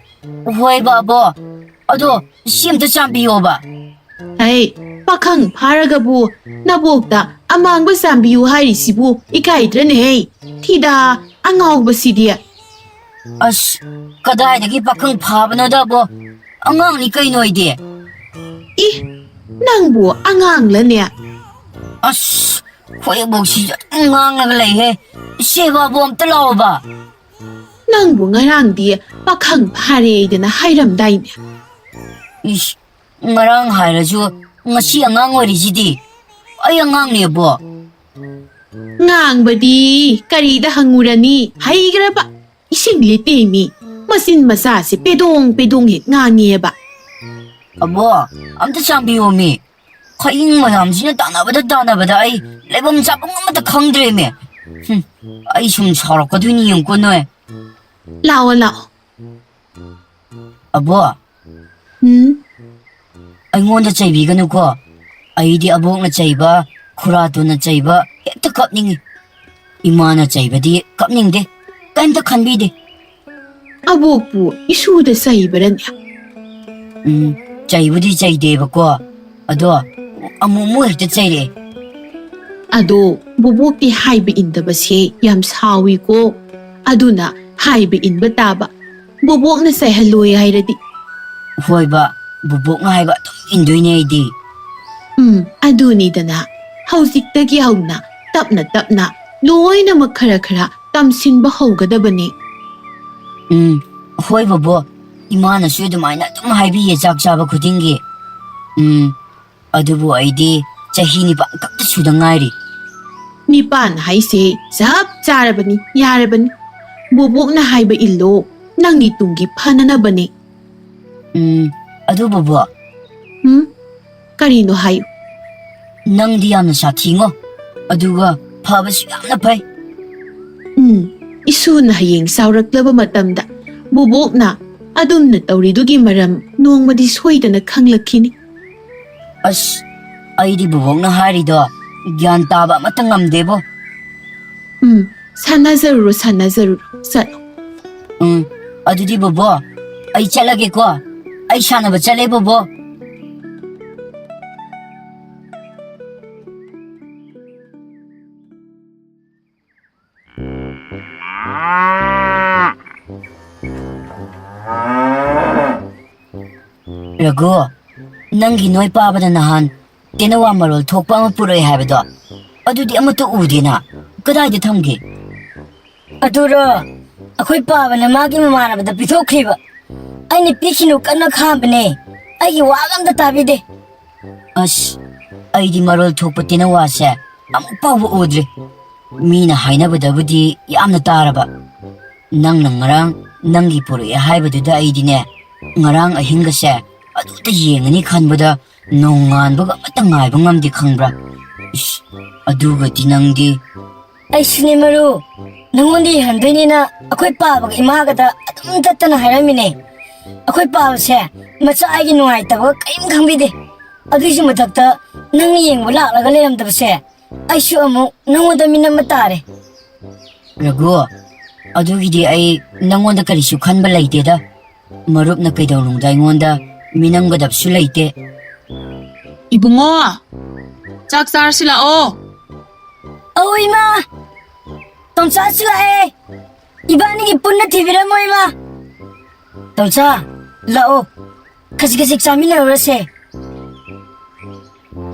ꯍꯣꯏꯕ ꯑꯕꯣ, ꯑꯗꯣ ꯁꯤ ꯑꯝꯇ ꯆꯥꯝꯕꯤꯌꯣꯕ꯫ ꯍꯩ, ꯄꯥꯈꯪ ꯐꯥꯔꯒꯕꯨ ꯅꯕꯣꯛꯇ ꯑꯃꯥꯡꯕ ꯆꯥꯝꯕꯤꯌꯨ ꯍꯥꯏꯔꯤꯁꯤꯕꯨ ꯏꯀꯥꯏꯗ꯭ꯔꯅꯦꯍꯦ? ꯊꯤꯗꯥ, ꯑꯉꯥꯎꯕꯁꯤꯗꯤ꯫ ꯑꯁ, ꯀꯗꯥꯏꯗꯒꯤ ꯄꯥꯈꯪ ꯐꯥꯕꯅꯣꯗ ꯑꯕꯣ? ꯑꯉꯥꯡꯅꯤ ꯀꯩꯅꯣ ꯑꯩꯗꯤ꯫ ꯏ, ꯅꯪꯕꯨ ꯑꯉꯥꯡꯂꯅꯦ? ꯑꯁ, ꯈꯣꯏꯕꯣꯛꯁꯤꯁꯨ ꯑꯗꯨꯝ ꯉꯥꯡꯉꯒ ꯂꯩꯍꯦ꯫ ꯁꯦꯕꯥꯕꯨ ꯑꯝꯇ ꯂꯥꯛꯑꯣꯕ꯫ ꯅꯪꯕꯨ ꯉꯔꯥꯡꯗꯤ ꯄꯥꯈꯪ ꯐꯥꯔꯦꯗꯅ ꯍꯥꯏꯔꯝꯗꯥꯏꯅꯦ? ꯏꯁ, ꯉꯔꯥꯡ ꯍꯥꯏꯔꯁꯨ ꯉꯁꯤ ꯑꯉꯥꯡ ꯑꯣꯏꯔꯤꯁꯤꯗꯤ꯫ ꯑꯩ ꯑꯉꯥꯡꯅꯦ, ꯑꯕꯣꯛ꯫ ꯉꯥꯡꯕꯗꯤ ꯀꯔꯤꯗ ꯍꯪꯉꯨꯔꯅꯤ? ꯍꯩꯈ꯭ꯔꯕ ꯏꯁꯤꯡ ꯂꯤꯇꯦ ꯃꯤ꯫ ꯃꯆꯤꯟ ꯃꯆꯥꯁꯦ ꯄꯦꯗꯣꯡ ꯄꯦꯗꯣꯡ ꯍꯦꯛ ꯉꯥꯡꯉꯦꯕ꯫ ꯑꯕꯣꯛ, ꯑꯝꯇ ꯆꯥꯟꯕꯤꯌꯣꯃꯤ꯫ ꯈꯌꯤꯡ ꯃꯌꯥꯝꯁꯤꯅ ꯇꯥꯟꯅꯕꯗ ꯇꯥꯟꯅꯕꯗ ꯑꯩ ꯂꯩꯐꯝ ꯆꯥꯐꯝ ꯑꯃꯠꯇ ꯈꯪꯗ꯭ꯔꯦꯃꯤ꯫ ꯍꯨꯝ, ꯑꯩ ꯁꯨꯝ ꯁꯥꯎꯔꯛꯀꯗꯣꯏꯅꯤ, ꯌꯦꯡꯉꯨꯀꯣ ꯅꯣꯏ꯫ ꯂꯥꯛꯑꯣ, ꯂꯥꯛꯑꯣ꯫ ꯑꯕꯣꯛ꯫ ꯎꯝ? ꯑꯩꯉꯣꯟꯗ ꯆꯩꯕꯤꯒꯅꯨꯀꯣ꯫ ꯑꯩꯗꯤ ꯑꯕꯣꯛꯅ ꯆꯩꯕ, ꯈꯨꯔꯥꯇꯣꯟꯅ ꯆꯩꯕ ꯍꯦꯛꯇ ꯀꯞꯅꯤꯡꯉꯤ꯫ ꯏꯃꯥꯅ ꯆꯩꯕꯗꯤ ꯀꯞꯅꯤꯡꯗꯦ, ꯀꯩꯝꯇ ꯈꯟꯕꯤꯗꯦ꯫ ꯑꯕꯣꯛꯄꯨ ꯏꯁꯨꯗ ꯆꯩꯕ꯭ꯔꯅꯦ? ꯎꯝ, ꯆꯩꯕꯨꯗꯤ ꯆꯩꯗꯦꯕꯀꯣ, ꯑꯗꯣ ꯑꯃꯨꯛ ꯑꯃꯨꯛ ꯍꯦꯛꯇ ꯆꯩꯔꯛꯑꯦ꯫ ꯑꯗꯣ ꯕꯣꯕꯣꯛꯇꯤ ꯍꯥꯏꯕ ꯏꯟꯗꯕꯁꯦ ꯌꯥꯝ ꯁꯥꯎꯏꯀꯣ꯫ ꯑꯗꯨꯅ ꯍꯥꯏꯕ ꯏꯟꯕ ꯇꯥꯕ꯫ ꯕꯣꯕꯣꯛꯅ ꯆꯩꯍꯜꯂꯣꯏ ꯍꯥꯏꯔꯗꯤ꯫ ꯍꯣꯏꯕ, ꯕꯣꯕꯣꯛꯅ ꯍꯥꯏꯕ ꯑꯗꯨꯝ ꯏꯟꯗꯣꯏꯅꯦ ꯑꯩꯗꯤ꯫ ꯎꯝ, ꯑꯗꯨꯅꯤꯗꯅ꯫ ꯍꯧꯖꯤꯛꯇꯒꯤ ꯍꯧꯅ ꯇꯞꯅ ꯇꯞꯅ ꯂꯣꯏꯅꯃꯛ ꯈꯔ ꯈꯔ ꯇꯝꯁꯤꯟꯕ ꯍꯧꯒꯗꯕꯅꯤ꯫ ꯎꯝ, ꯍꯣꯏ ꯕꯣꯕꯣꯛ, ꯏꯃꯥꯅꯁꯨ ꯑꯗꯨꯃꯥꯏꯅ ꯑꯗꯨꯝ ꯍꯥꯏꯕꯤꯌꯦ ꯆꯥꯛ ꯆꯥꯕ ꯈꯨꯗꯤꯡꯒꯤ꯫ ꯎꯝ, ꯑꯗꯨꯕꯨ ꯑꯩꯗꯤ ꯆꯍꯤ ꯅꯤꯄꯥꯟ ꯈꯛꯇ ꯁꯨꯗ ꯉꯥꯏꯔꯤ꯫ ꯅꯤꯄꯥꯟ ꯍꯥꯏꯁꯦ ꯆꯞ ꯆꯥꯔꯕꯅꯤ, ꯌꯥꯔꯕꯅꯤ꯫ ꯕꯣꯕꯣꯛꯅ ꯍꯥꯏꯕ ꯏꯜꯂꯣ, ꯅꯪꯒꯤ ꯇꯨꯡꯒꯤ ꯐꯅꯅꯕꯅꯤ꯫ ꯎꯝ, ꯑꯗꯨ ꯕꯣꯕꯣꯛ꯫ ꯎꯝ? ꯀꯔꯤꯅꯣ ꯍꯥꯏꯌꯨ꯫ ꯅꯪꯗꯤ ꯌꯥꯝꯅ ꯁꯥꯊꯤꯉꯣ, ꯑꯗꯨꯒ ꯐꯕꯁꯨ ꯌꯥꯝꯅ ꯐꯩ꯫ ꯎꯝ, ꯏꯁꯨꯅ ꯍꯌꯦꯡ ꯆꯥꯎꯔꯛꯂꯕ ꯃꯇꯝꯗ ꯕꯣꯕꯣꯛꯅ ꯑꯗꯨꯝꯅ ꯇꯧꯔꯤꯗꯨꯒꯤ ꯃꯔꯝ ꯅꯣꯡꯃꯗꯤ ꯁꯣꯏꯗꯅ ꯈꯪꯂꯛꯈꯤꯅꯤ꯫ ꯑꯁ, ꯑꯩꯗꯤ ꯕꯣꯕꯣꯛꯅ ꯍꯥꯏꯔꯤꯗꯣ ꯒ꯭ꯌꯥꯟ ꯇꯥꯕ ꯑꯃꯠꯇ ꯉꯝꯗꯦꯕꯣ꯫ ꯎꯝ, ꯁꯥꯟꯅꯖꯔꯨꯔꯣ, ꯁꯥꯟꯅꯖꯔꯨꯔꯣ, ꯆꯠꯂꯣ꯫ ꯎꯝ, ꯑꯗꯨꯗꯤ ꯕꯣꯕꯣꯛ, ꯑꯩ ꯆꯠꯂꯒꯦꯀꯣ꯫ ꯑꯩ ꯁꯥꯟꯅꯕ ꯆꯠꯂꯦ ꯕꯣꯕꯣꯛ꯫ ꯔꯘꯨ, ꯅꯪꯒꯤ ꯅꯣꯏ ꯄꯥꯕꯅ ꯅꯍꯥꯟ ꯇꯦꯅꯋꯥ ꯃꯔꯣꯜ ꯊꯣꯛꯄ ꯑꯃ ꯄꯨꯔꯛꯑꯦ ꯍꯥꯏꯕꯗꯣ, ꯑꯗꯨꯗꯤ ꯑꯃꯠꯇ ꯎꯗꯦꯅ꯫ ꯀꯗꯥꯏꯗ ꯊꯝꯒꯦ? ꯑꯗꯨꯔꯣ, ꯑꯩꯈꯣꯏ ꯄꯥꯕꯅ ꯃꯥꯒꯤ ꯃꯃꯥꯟꯅꯕꯗ ꯄꯤꯊꯣꯛꯈ꯭ꯔꯤꯕ꯫ ꯑꯩꯅ ꯄꯤꯈꯤꯅꯨ ꯀꯟꯅ ꯈꯥꯝꯕꯅꯦ꯫ ꯑꯩꯒꯤ ꯋꯥꯒ ꯑꯝꯇ ꯇꯥꯕꯤꯗꯦ꯫ ꯑꯁ, ꯑꯩꯗꯤ ꯃꯔꯣꯜ ꯊꯣꯛꯄ ꯇꯦꯅꯋꯥꯁꯦ ꯑꯃꯨꯛ ꯐꯥꯎꯕ ꯎꯗ꯭ꯔꯤ꯫ ꯃꯤꯅ ꯍꯥꯏꯅꯕꯗꯕꯨꯗꯤ ꯌꯥꯝꯅ ꯇꯥꯔꯕ꯫ ꯅꯪꯅ ꯉꯔꯥꯡ ꯅꯪꯒꯤ ꯄꯨꯔꯛꯑꯦ ꯍꯥꯏꯕꯗꯨꯗ ꯑꯩꯗꯤꯅꯦ, ꯉꯔꯥꯡ ꯑꯍꯤꯡꯒꯁꯦ ꯑꯗꯨꯗ ꯌꯦꯡꯉꯅꯤ ꯈꯟꯕꯗ ꯅꯣꯡꯉꯥꯟꯕꯒ ꯑꯃꯠꯇ ꯉꯥꯏꯕ ꯉꯝꯗꯦ ꯈꯪꯕ꯭ꯔꯥ? ꯏꯁ, ꯑꯗꯨꯒꯗꯤ ꯅꯪꯗꯤ꯫ ꯑꯩꯁꯨꯅꯦ ꯃꯔꯨ, ꯅꯪꯉꯣꯟꯗ ꯌꯦꯡꯍꯟꯗꯣꯏꯅꯦꯅ ꯑꯩꯈꯣꯏ ꯄꯥꯕꯒ ꯏꯃꯥꯒꯗ ꯑꯗꯨꯝ ꯇꯠꯇꯅ ꯍꯥꯏꯔꯝꯃꯤꯅꯦ꯫ ꯑꯩꯈꯣꯏ ꯄꯥꯕꯁꯦ ꯃꯆꯥ ꯑꯩꯒꯤ ꯅꯨꯡꯉꯥꯏꯇꯕꯒ ꯀꯔꯤꯝ ꯈꯪꯕꯤꯗꯦ꯫ ꯑꯗꯨꯒꯤꯁꯨ ꯃꯊꯛꯇ ꯅꯪꯅ ꯌꯦꯡꯕ ꯂꯥꯛꯂꯒ ꯂꯩꯔꯝꯗꯕꯁꯦ ꯑꯩꯁꯨ ꯑꯃꯨꯛ ꯅꯪꯉꯣꯟꯗ ꯃꯤꯅꯝꯕ ꯇꯥꯔꯦ꯫ ꯔꯘꯨ, ꯑꯗꯨꯒꯤꯗꯤ ꯑꯩ ꯅꯪꯉꯣꯟꯗ ꯀꯔꯤꯁꯨ ꯈꯟꯕ ꯂꯩꯇꯦꯗ꯫ ꯃꯔꯨꯞꯅ ꯀꯩꯗꯧꯅꯨꯡꯗ ꯑꯩꯉꯣꯟꯗ ꯃꯤꯅꯝꯒꯗꯕꯁꯨ ꯂꯩꯇꯦ꯫ ꯏꯕꯨꯡꯉꯣ, ꯆꯥꯛ ꯆꯥꯔꯁꯤ ꯂꯥꯛꯑꯣ꯫ ꯑꯧ ꯏꯃꯥ, ꯇꯣꯝꯆꯥꯁꯨ ꯂꯥꯛꯑꯦ꯫ ꯏꯕꯥꯅꯤꯒꯤ ꯄꯨꯟꯅ ꯊꯤꯕꯤꯔꯝꯃꯣ ꯏꯃꯥ꯫ ꯇꯣꯝꯆꯥ, ꯂꯥꯛꯑꯣ, ꯈꯖꯤꯛ ꯈꯖꯤꯛ ꯆꯥꯃꯤꯟꯅꯔꯨꯔꯁꯦ꯫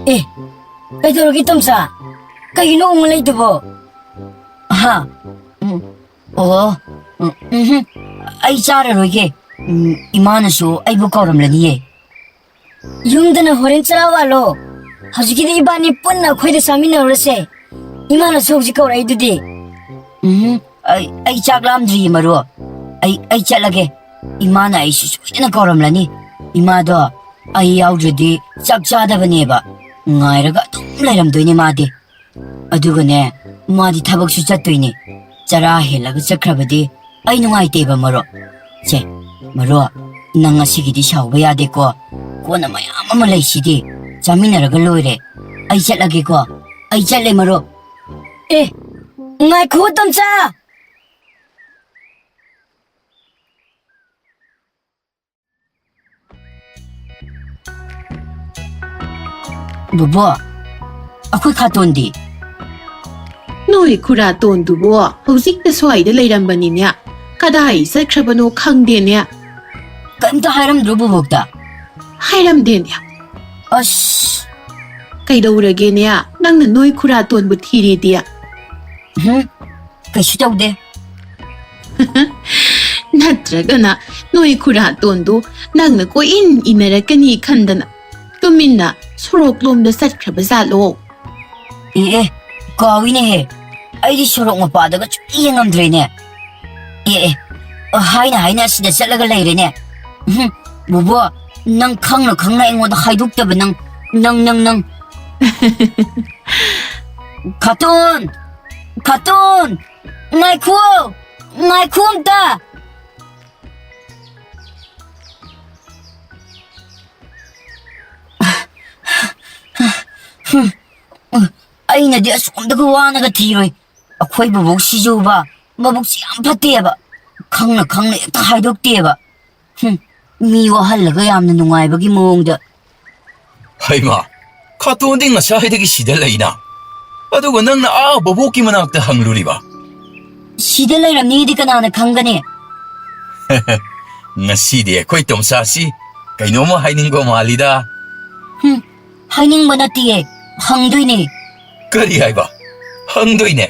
ꯑꯦ, ꯀꯩꯗꯧꯔꯒꯦ ꯇꯣꯝꯆꯥ? ꯀꯩꯒꯤꯅꯣ ꯎꯃ ꯂꯩꯗꯨꯕꯣ? ꯍꯥ? ꯎꯝ, ꯑꯣ, ꯎꯝ, ꯎꯝꯍꯨꯝ, ꯑꯩ ꯆꯥꯔꯔꯣꯏꯒꯦ꯫ ꯎꯝ, ꯏꯃꯥꯅꯁꯨ ꯑꯩꯕꯨ ꯀꯧꯔꯝꯂꯅꯤꯌꯦ꯫ ꯌꯨꯝꯗꯅ ꯍꯣꯔꯦꯟ ꯆꯔꯥ ꯋꯥꯜꯂꯣ꯫ ꯍꯧꯖꯤꯛꯀꯤꯗꯤ ꯏꯕꯥꯅꯤ ꯄꯨꯟꯅ ꯑꯩꯈꯣꯏꯗ ꯆꯥꯃꯤꯟꯅꯔꯨꯔꯁꯦ꯫ ꯏꯃꯥꯅꯁꯨ ꯍꯧꯖꯤꯛ ꯀꯧꯔꯛꯏꯗꯨꯗꯤ꯫ ꯎꯝ, ꯑꯩ, ꯑꯩ ꯆꯥꯛ ꯂꯥꯝꯗ꯭ꯔꯤꯌꯦ, ꯃꯔꯨꯞ꯫ ꯑꯩ, ꯑꯩ ꯆꯠꯂꯒꯦ꯫ ꯏꯃꯥꯅ ꯑꯩꯁꯨ ꯁꯣꯏꯗꯅ ꯀꯧꯔꯝꯂꯅꯤ꯫ ꯏꯃꯥꯗꯣ ꯑꯩ ꯌꯥꯎꯗ꯭ꯔꯗꯤ ꯆꯥꯛ ꯆꯥꯗꯕꯅꯦꯕ꯫ ꯉꯥꯏꯔꯒ ꯑꯗꯨꯝ ꯂꯩꯔꯝꯗꯣꯏꯅꯦ ꯃꯥꯗꯤ꯫ ꯑꯗꯨꯒꯅꯦ, ꯃꯥꯗꯤ ꯊꯕꯛꯁꯨ ꯆꯠꯇꯣꯏꯅꯦ꯫ ꯆꯔꯥ ꯍꯦꯜꯂꯒ ꯆꯠꯈ꯭ꯔꯕꯗꯤ ꯑꯩ ꯅꯨꯡꯉꯥꯏꯇꯦꯕ, ꯃꯔꯨꯞ꯫ ꯁꯦ, ꯃꯔꯨꯞ, ꯅꯪ ꯉꯁꯤꯒꯤꯗꯤ ꯁꯥꯎꯕ ꯌꯥꯗꯦꯀꯣ꯫ ꯀꯣꯟꯅ ꯃꯌꯥꯝ ꯑꯃ ꯂꯩꯁꯤꯗꯤ, ꯆꯥꯃꯤꯟꯅꯔꯒ ꯂꯣꯏꯔꯦ꯫ ꯑꯩ ꯆꯠꯂꯒꯦꯀꯣ꯫ ꯑꯩ ꯆꯠꯂꯦ, ꯃꯔꯨꯞ꯫ ꯑꯦ, ꯉꯥꯏꯈꯣ, ꯇꯣꯝꯆꯥ꯫ ꯕꯣꯕꯣ, ꯑꯩꯈꯣꯏ ꯈꯥꯇꯣꯟꯗꯤ? ꯅꯣꯏ ꯈꯨꯔꯥꯇꯣꯟꯗꯨꯕꯣ ꯍꯧꯖꯤꯛꯇ ꯁ꯭ꯋꯥꯏꯗ ꯂꯩꯔꯝꯕꯅꯤꯅꯦ꯫ ꯀꯗꯥꯏ ꯆꯠꯈ꯭ꯔꯕꯅꯣ ꯈꯪꯗꯦꯅꯦ꯫ ꯀꯩꯝꯇ ꯍꯥꯏꯔꯝꯗ꯭ꯔꯣ ꯕꯣꯕꯣꯛꯇ? ꯍꯥꯏꯔꯝꯗꯦꯅꯦ꯫ ꯑꯁ꯫ ꯀꯩꯗꯧꯔꯒꯦꯅꯦ? ꯅꯪꯅ ꯅꯣꯏ ꯈꯨꯔꯥꯇꯣꯟꯕꯨ ꯊꯤꯔꯤꯗꯤ? ꯍꯨꯝ, ꯀꯩꯁꯨ ꯇꯧꯗꯦ꯫ ꯅꯠꯇ꯭ꯔꯒꯅ ꯅꯣꯏ ꯈꯨꯔꯥꯇꯣꯟꯗꯨ ꯅꯪꯅ ꯀꯣꯏꯏꯟ ꯏꯟꯅꯔꯛꯀꯅꯤ ꯈꯟꯗꯅ ꯇꯨꯃꯤꯟꯅ ꯁꯣꯔꯣꯛꯂꯣꯝꯗ ꯆꯠꯈ꯭ꯔꯕ ꯖꯥꯠꯂꯣ? ꯑꯦ, ꯑꯦ, ꯀꯥꯎꯏꯅꯦꯍꯦ꯫ ꯑꯩꯗꯤ ꯁꯣꯔꯣꯛ ꯃꯄꯥꯗꯒ ꯁꯨꯝ ꯌꯦꯡꯉꯝꯗ꯭ꯔꯦꯅꯦ꯫ ꯑꯦ, ꯑꯦ, ꯍꯥꯏꯅ ꯍꯥꯏꯅ ꯑꯁꯤꯗ ꯆꯠꯂꯒ ꯂꯩꯔꯦꯅꯦ꯫ ꯎꯝ, ꯕꯣꯕꯣ, ꯅꯪ ꯈꯪꯅ ꯈꯪꯅ ꯑꯩꯉꯣꯟꯗ ꯍꯥꯏꯗꯣꯛꯇꯕ ꯅꯪ, ꯅꯪ, ꯅꯪ, ꯅꯪ꯫ ꯈꯥꯇꯣꯟ! ꯈꯥꯇꯣꯟ! ꯉꯥꯏꯈꯣ! ꯉꯥꯏꯈꯣ ꯑꯝꯇ! ꯑꯩꯅꯗꯤ ꯑꯁꯣꯝꯗꯒ ꯋꯥꯅꯒ ꯊꯤꯔꯣꯏ꯫ ꯑꯩꯈꯣꯏ ꯕꯨꯕꯣꯛꯁꯤꯁꯨꯕ ꯃꯕꯨꯛꯁꯤ ꯌꯥꯝ ꯐꯠꯇꯦꯕ꯫ ꯈꯪꯅ ꯈꯪꯅ ꯍꯦꯛꯇ ꯍꯥꯏꯗꯣꯛꯇꯦꯕ꯫ ꯍꯨꯝ, ꯃꯤ ꯋꯥꯍꯜꯂꯒ ꯌꯥꯝꯅ ꯅꯨꯡꯉꯥꯏꯕꯒꯤ ꯃꯑꯣꯡꯗ꯫ ꯍꯩꯃꯥ, ꯈꯥꯇꯣꯟꯗꯤ ꯉꯁꯥꯏꯗꯒꯤ ꯁꯤꯗ ꯂꯩꯅ꯫ ꯑꯗꯨꯒ ꯅꯪꯅ ꯑꯥ ꯕꯣꯕꯣꯛꯀꯤ ꯃꯅꯥꯛꯇ ꯍꯪꯂꯨꯔꯤꯕ? ꯁꯤꯗ ꯂꯩꯔꯝꯅꯤꯗꯤ ꯀꯅꯥꯅ ꯈꯪꯒꯅꯤ? ꯉꯁꯤꯗꯤ ꯑꯩꯈꯣꯏ ꯇꯣꯝꯆꯥꯁꯤ ꯀꯩꯅꯣꯝꯃ ꯍꯥꯏꯅꯤꯡꯕ ꯃꯥꯜꯂꯤꯗ꯫ ꯍꯨꯝ, ꯍꯥꯏꯅꯤꯡꯕ ꯅꯠꯇꯤꯌꯦ, ꯍꯪꯗꯣꯏꯅꯦ꯫ ꯀꯔꯤ ꯍꯥꯏꯕ? ꯍꯪꯗꯣꯏꯅꯦ?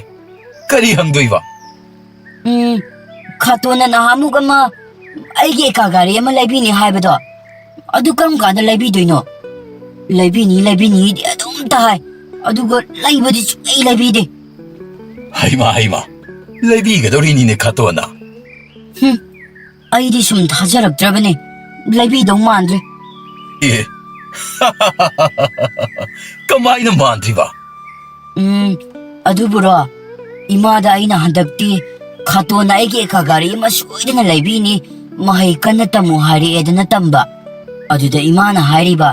ꯀꯔꯤ ꯍꯪꯗꯣꯏꯕ? ꯎꯝ, ꯈꯥꯇꯣꯟꯅ ꯅꯍꯥꯟꯃꯨꯛ ꯑꯃ ꯑꯩꯒꯤ ꯑꯦꯀꯥ ꯒꯥꯔꯤ ꯑꯃ ꯂꯩꯕꯤꯅꯤ ꯍꯥꯏꯕꯗꯣ, ꯑꯗꯨ ꯀꯔꯝ ꯀꯥꯟꯗ ꯂꯩꯕꯤꯗꯣꯏꯅꯣ? ꯂꯩꯕꯤꯅꯤ, ꯂꯩꯕꯤꯅꯤꯗꯤ ꯑꯗꯨꯝ ꯇꯥꯏ, ꯑꯗꯨꯒ ꯂꯩꯕꯗꯤ ꯁꯨꯡꯂꯩ ꯂꯩꯕꯤꯗꯦ꯫ ꯍꯩꯃꯥ, ꯍꯩꯃꯥ, ꯂꯩꯕꯤꯒꯗꯧꯔꯤꯅꯤꯅꯦ ꯈꯥꯇꯣꯟꯅ꯫ ꯍꯨꯝ, ꯑꯩꯗꯤ ꯁꯨꯝ ꯊꯥꯖꯔꯛꯇ꯭ꯔꯕꯅꯦ, ꯂꯩꯕꯤꯗꯧ ꯃꯥꯟꯗ꯭ꯔꯦ꯫ ꯑꯦ, ꯀꯃꯥꯏꯅ ꯃꯥꯟꯗ꯭ꯔꯤꯕ? ꯎꯝ, ꯑꯗꯨꯕꯨꯔꯣ, ꯏꯃꯥꯗ ꯑꯩꯅ ꯍꯟꯗꯛꯇꯤ ꯈꯥꯇꯣꯟꯅ ꯑꯩꯒꯤ ꯑꯦꯀꯥ ꯒꯥꯔꯤ ꯑꯃ ꯁꯣꯏꯗꯅ ꯂꯩꯕꯤꯅꯤ, ꯃꯍꯩ ꯀꯟꯅ ꯇꯝꯃꯨ ꯍꯥꯏꯔꯛꯑꯦꯗꯅ ꯇꯝꯕ꯫ ꯑꯗꯨꯗ ꯏꯃꯥꯅ ꯍꯥꯏꯔꯤꯕ,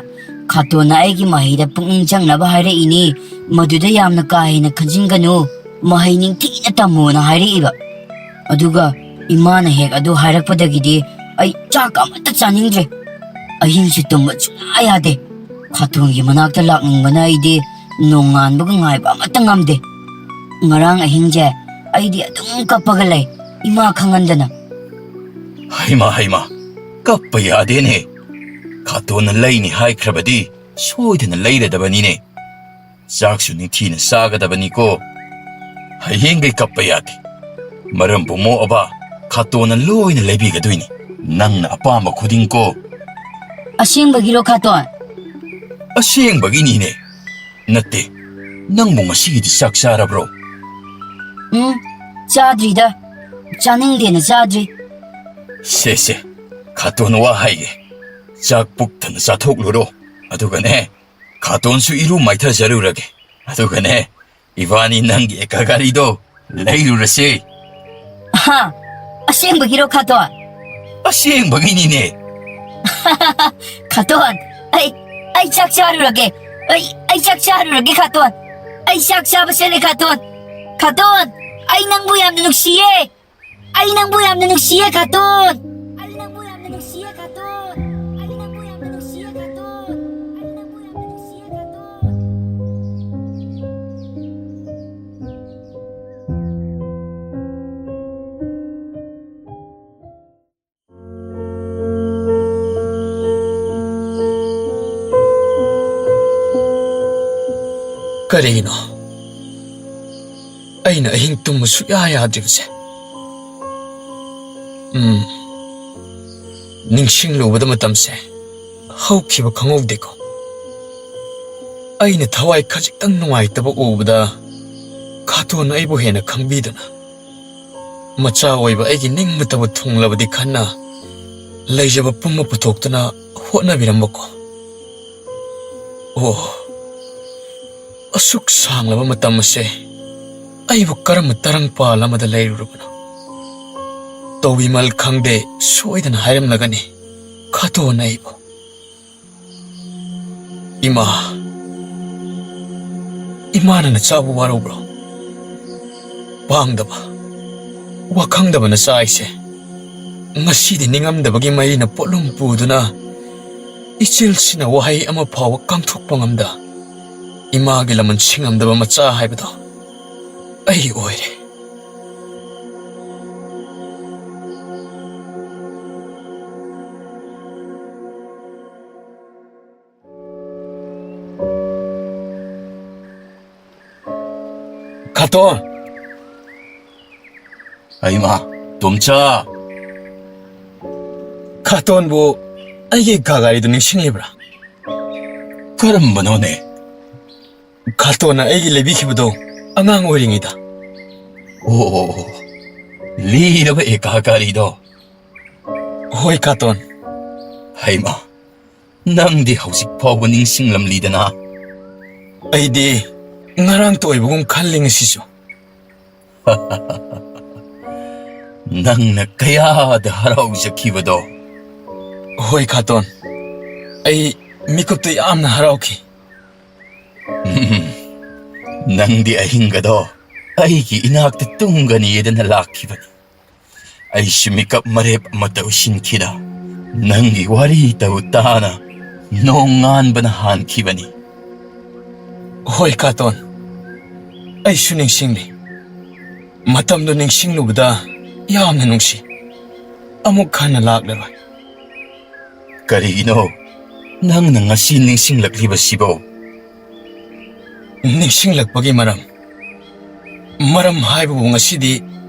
ꯈꯥꯇꯣꯟꯅ ꯑꯩꯒꯤ ꯃꯍꯩꯗ ꯄꯨꯛꯅꯤꯡ ꯆꯪꯅꯕ ꯍꯥꯏꯔꯛꯏꯅꯤ, ꯃꯗꯨꯗ ꯌꯥꯝꯅ ꯀꯥ ꯍꯦꯟꯅ ꯈꯟꯖꯤꯟꯒꯅꯨ, ꯃꯍꯩ ꯅꯤꯡꯊꯤꯅ ꯇꯝꯃꯣꯅ ꯍꯥꯏꯔꯛꯏꯕ꯫ ꯑꯗꯨꯒ ꯏꯃꯥꯅ ꯍꯦꯛ ꯑꯗꯨ ꯍꯥꯏꯔꯛꯄꯗꯒꯤꯗꯤ ꯑꯩ ꯆꯥꯛ ꯑꯃꯠꯇ ꯆꯥꯅꯤꯡꯗ꯭ꯔꯦ꯫ ꯑꯍꯤꯡꯁꯨ ꯇꯨꯝꯕ ꯁꯨꯡꯌꯥ ꯌꯥꯗꯦ꯫ ꯈꯥꯇꯣꯟꯒꯤ ꯃꯅꯥꯛꯇ ꯂꯥꯛꯅꯤꯡꯕꯅ ꯑꯩꯗꯤ ꯅꯣꯡꯉꯥꯟꯕꯒ ꯉꯥꯏꯕ ꯑꯃꯠꯇ ꯉꯝꯗꯦ꯫ ꯉꯔꯥꯡ ꯑꯍꯤꯡꯁꯦ ꯑꯩꯗꯤ ꯑꯗꯨꯝ ꯀꯞꯄꯒ ꯂꯩ, ꯏꯃꯥ ꯈꯪꯍꯟꯗꯅ꯫ ꯍꯩꯃꯥ, ꯍꯩꯃꯥ, ꯀꯞꯄ ꯌꯥꯗꯦꯅꯦ꯫ ꯈꯥꯇꯣꯟꯅ ꯂꯩꯅꯤ ꯍꯥꯏꯈ꯭ꯔꯕꯗꯤ ꯁꯣꯏꯗꯅ ꯂꯩꯔꯗꯕꯅꯤꯅꯦ꯫ ꯆꯥꯛꯁꯨ ꯅꯤꯡꯊꯤꯅ ꯆꯥꯒꯗꯕꯅꯤꯀꯣ꯫ ꯍꯌꯦꯡꯒꯩ ꯀꯞꯄ ꯌꯥꯗꯦ꯫ ꯃꯔꯝꯕꯨ ꯃꯣꯛꯑꯕ, ꯈꯥꯇꯣꯟꯅ ꯂꯣꯏꯅ ꯂꯩꯕꯤꯒꯗꯣꯏꯅꯤ꯫ ꯅꯪꯅ ꯑꯄꯥꯝꯕ ꯈꯨꯗꯤꯡꯀꯣ꯫ ꯑꯁꯦꯡꯕꯒꯤꯔꯣ, ꯈꯥꯇꯣꯟ? ꯑꯁꯦꯡꯕꯒꯤꯅꯤꯅꯦ꯫ ꯅꯠꯇꯦ, ꯅꯪꯕꯨ ꯉꯁꯤꯒꯤꯗꯤ ꯆꯥꯛ ꯆꯥꯔꯕ꯭ꯔꯣ? ꯎꯝ, ꯆꯥꯗ꯭ꯔꯤꯗ꯫ ꯆꯥꯅꯤꯡꯗꯦꯅ ꯆꯥꯗ꯭ꯔꯤ꯫ ꯁꯦ, ꯁꯦ, ꯈꯥꯇꯣꯟ ꯋꯥ ꯍꯥꯏꯒꯦ꯫ ꯆꯥꯛ ꯄꯨꯛ ꯊꯟꯅ ꯆꯥꯊꯣꯛꯂꯨꯔꯣ꯫ ꯑꯗꯨꯒꯅꯦ, ꯈꯥꯇꯣꯟꯁꯨ ꯏꯔꯨ ꯃꯥꯏꯊꯖꯔꯨꯔꯒꯦ꯫ ꯑꯗꯨꯒꯅꯦ, ꯏꯕꯥꯅꯤ ꯅꯪꯒꯤ ꯑꯦꯀꯥ ꯒꯥꯔꯤꯗꯣ ꯂꯩꯔꯨꯔꯁꯦ꯫ ꯍꯥ? ꯑꯁꯦꯡꯕꯒꯤꯔꯣ, ꯈꯥꯇꯣꯟ? ꯑꯁꯦꯡꯕꯒꯤꯅꯤꯅꯦ꯫ ꯈꯥꯇꯣꯟ, ꯑꯩ, ꯑꯩ ꯆꯥꯛ ꯆꯥꯔꯨꯔꯒꯦ꯫ ꯑꯩ, ꯑꯩ ꯆꯥꯛ ꯆꯥꯔꯨꯔꯒꯦ, ꯈꯥꯇꯣꯟ꯫ ꯑꯩ ꯆꯥꯛ ꯆꯥꯕ ꯆꯠꯂꯦ, ꯈꯥꯇꯣꯟ꯫ ꯈꯥꯇꯣꯟ, ꯑꯩ ꯅꯪꯕꯨ ꯌꯥꯝꯅ ꯅꯨꯡꯁꯤꯌꯦ꯫ ꯑꯩ ꯅꯪꯕꯨ ꯌꯥꯝꯅ ꯅꯨꯡꯁꯤꯌꯦ, ꯈꯥꯇꯣꯟ꯫ ꯑꯩ ꯅꯪꯕꯨ ꯌꯥꯝꯅ ꯅꯨꯡꯁꯤꯌꯦ, ꯈꯥꯇꯣꯟ꯫ ꯑꯩ ꯅꯪꯕꯨ ꯌꯥꯝꯅ ꯅꯨꯡꯁꯤꯌꯦ, ꯈꯥꯇꯣꯟ꯫ ꯑꯩ ꯅꯪꯕꯨ ꯌꯥꯝꯅ ꯅꯨꯡꯁꯤꯌꯦ, ꯈꯥꯇꯣꯟ꯫ ꯀꯔꯤꯒꯤꯅꯣ ꯑꯩꯅ ꯑꯍꯤꯡ ꯇꯨꯝꯕ ꯁꯨꯛꯌꯥ ꯌꯥꯗ꯭ꯔꯤꯕꯁꯦ? ꯎꯝ, ꯅꯤꯡꯁꯤꯡꯂꯨꯕꯗ ꯃꯇꯝꯁꯦ ꯍꯧꯈꯤꯕ ꯈꯪꯍꯧꯗꯦꯀꯣ꯫ ꯑꯩꯅ ꯊꯋꯥꯏ ꯈꯖꯤꯛꯇꯪ ꯅꯨꯡꯉꯥꯏꯇꯕ ꯎꯕꯗ ꯈꯥꯇꯣꯟꯅ ꯑꯩꯕꯨ ꯍꯦꯟꯅ ꯈꯪꯕꯤꯗꯨꯅ, ꯃꯆꯥ ꯑꯣꯏꯕ ꯑꯩꯒꯤ ꯅꯤꯡꯕꯇꯕꯨ ꯊꯨꯡꯂꯕꯗꯤ ꯈꯟꯅ ꯂꯩꯖꯕ ꯄꯨꯝꯕ ꯄꯨꯊꯣꯛꯇꯨꯅ ꯍꯣꯠꯅꯕꯤꯔꯝꯕꯀꯣ꯫ ꯑꯣ, ꯑꯁꯨꯛ ꯁꯥꯡꯂꯕ ꯃꯇꯝ ꯑꯁꯦ ꯑꯩꯕꯨ ꯀꯔꯝꯕ ꯇꯔꯪ ꯄꯥꯜ ꯑꯃꯗ ꯂꯩꯔꯨꯔꯕꯅꯣ? ꯇꯧꯕꯤꯃꯜ ꯈꯪꯗꯦ ꯁꯣꯏꯗꯅ ꯍꯥꯏꯔꯝꯂꯒꯅꯤ ꯈꯥꯇꯣꯟꯅ ꯑꯩꯕꯨ꯫ ꯏꯃꯥ, ꯏꯃꯥꯅ ꯅꯆꯥꯕꯨ ꯋꯥꯔꯧꯕ꯭ꯔꯣ? ꯄꯥꯡꯗꯕ, ꯋꯥꯈꯪꯗꯕ ꯅꯆꯥ ꯑꯩꯁꯦ ꯉꯁꯤꯗꯤ ꯅꯤꯡꯉꯝꯗꯕꯒꯤ ꯃꯩꯅ ꯄꯣꯠꯂꯨꯝ ꯄꯨꯗꯨꯅ ꯏꯆꯤꯜꯁꯤꯅ ꯋꯥꯍꯩ ꯑꯃ ꯐꯥꯎꯕ ꯀꯥꯡꯊꯣꯛꯄ ꯉꯝꯗ ꯏꯃꯥꯒꯤ ꯂꯃꯟ ꯁꯤꯡꯉꯝꯗꯕ ꯃꯆꯥ ꯍꯥꯏꯕꯗꯣ ꯑꯩ ꯑꯣꯏꯔꯦ꯫ ꯈꯥꯇꯣꯟ! ꯑꯩꯃ, ꯇꯣꯝꯆꯥ! ꯈꯥꯇꯣꯟꯕꯨ ꯑꯩꯒꯤ ꯀꯥ ꯒꯥꯔꯤꯗꯨ ꯅꯤꯡꯁꯤꯡꯂꯤꯕ꯭ꯔꯥ? ꯀꯔꯝꯕꯅꯣꯅꯦ? ꯈꯥꯇꯣꯟꯅ ꯑꯩꯒꯤ ꯂꯩꯕꯤꯈꯤꯕꯗꯣ ꯑꯉꯥꯡ ꯑꯣꯏꯔꯤꯉꯩꯗ꯫ ꯑꯣ, ꯑꯣ, ꯑꯣ, ꯂꯤꯔꯕ ꯑꯦꯀꯥꯒꯥꯔꯤꯗꯣ꯫ ꯍꯣꯏ, ꯈꯥꯇꯣꯟ꯫ ꯍꯩꯃꯥ, ꯅꯪꯗꯤ ꯍꯧꯖꯤꯛ ꯐꯥꯎꯕ ꯅꯤꯡꯁꯤꯡꯂꯝꯂꯤꯗꯅ? ꯑꯩꯗꯤ ꯉꯔꯥꯡꯇ ꯑꯣꯏꯕꯒꯨꯝ ꯈꯜꯂꯤ ꯉꯁꯤꯁꯨ꯫ ꯅꯪꯅ ꯀꯌꯥꯗ ꯍꯔꯥꯎꯖꯈꯤꯕꯗꯣ꯫ ꯍꯣꯏ, ꯈꯥꯇꯣꯟ꯫ ꯑꯩ ꯃꯤꯀꯨꯞꯇ ꯌꯥꯝꯅ ꯍꯔꯥꯎꯈꯤ꯫ ꯅꯪꯗꯤ ꯑꯍꯤꯡꯒꯗꯣ ꯑꯩꯒꯤ ꯏꯅꯥꯛꯇ ꯇꯨꯝꯒꯅꯤꯗꯅ ꯂꯥꯛꯈꯤꯕꯅꯤ꯫ ꯑꯩꯁꯨ ꯃꯤꯀꯞ ꯃꯔꯦꯞ ꯑꯃꯠꯇ ꯎꯏꯁꯤꯟꯈꯤꯗ, ꯅꯪꯒꯤ ꯋꯥꯔꯤ ꯇꯧ ꯇꯥꯅ ꯅꯣꯡ ꯉꯥꯟꯕꯅ ꯍꯥꯟꯈꯤꯕꯅꯤ꯫ ꯍꯣꯏ, ꯈꯥꯇꯣꯟ, ꯑꯩꯁꯨ ꯅꯤꯡꯁꯤꯡꯂꯤ꯫ ꯃꯇꯝꯗꯨ ꯅꯤꯡꯁꯤꯡꯂꯨꯕꯗ ꯌꯥꯝꯅ ꯅꯨꯡꯁꯤ꯫ ꯑꯃꯨꯛ ꯍꯟꯅ ꯂꯥꯛꯂꯔꯣꯏ꯫ ꯀꯔꯤꯒꯤꯅꯣ ꯅꯪꯅ ꯉꯁꯤ ꯅꯤꯡꯁꯤꯡꯂꯛꯂꯤꯕꯁꯤꯕꯣ? ꯅꯤꯡꯁꯤꯡꯂꯛꯄꯒꯤ ꯃꯔꯝ? ꯃꯔꯝ ꯍꯥꯏꯕꯕꯨ ꯉꯁꯤꯗꯤ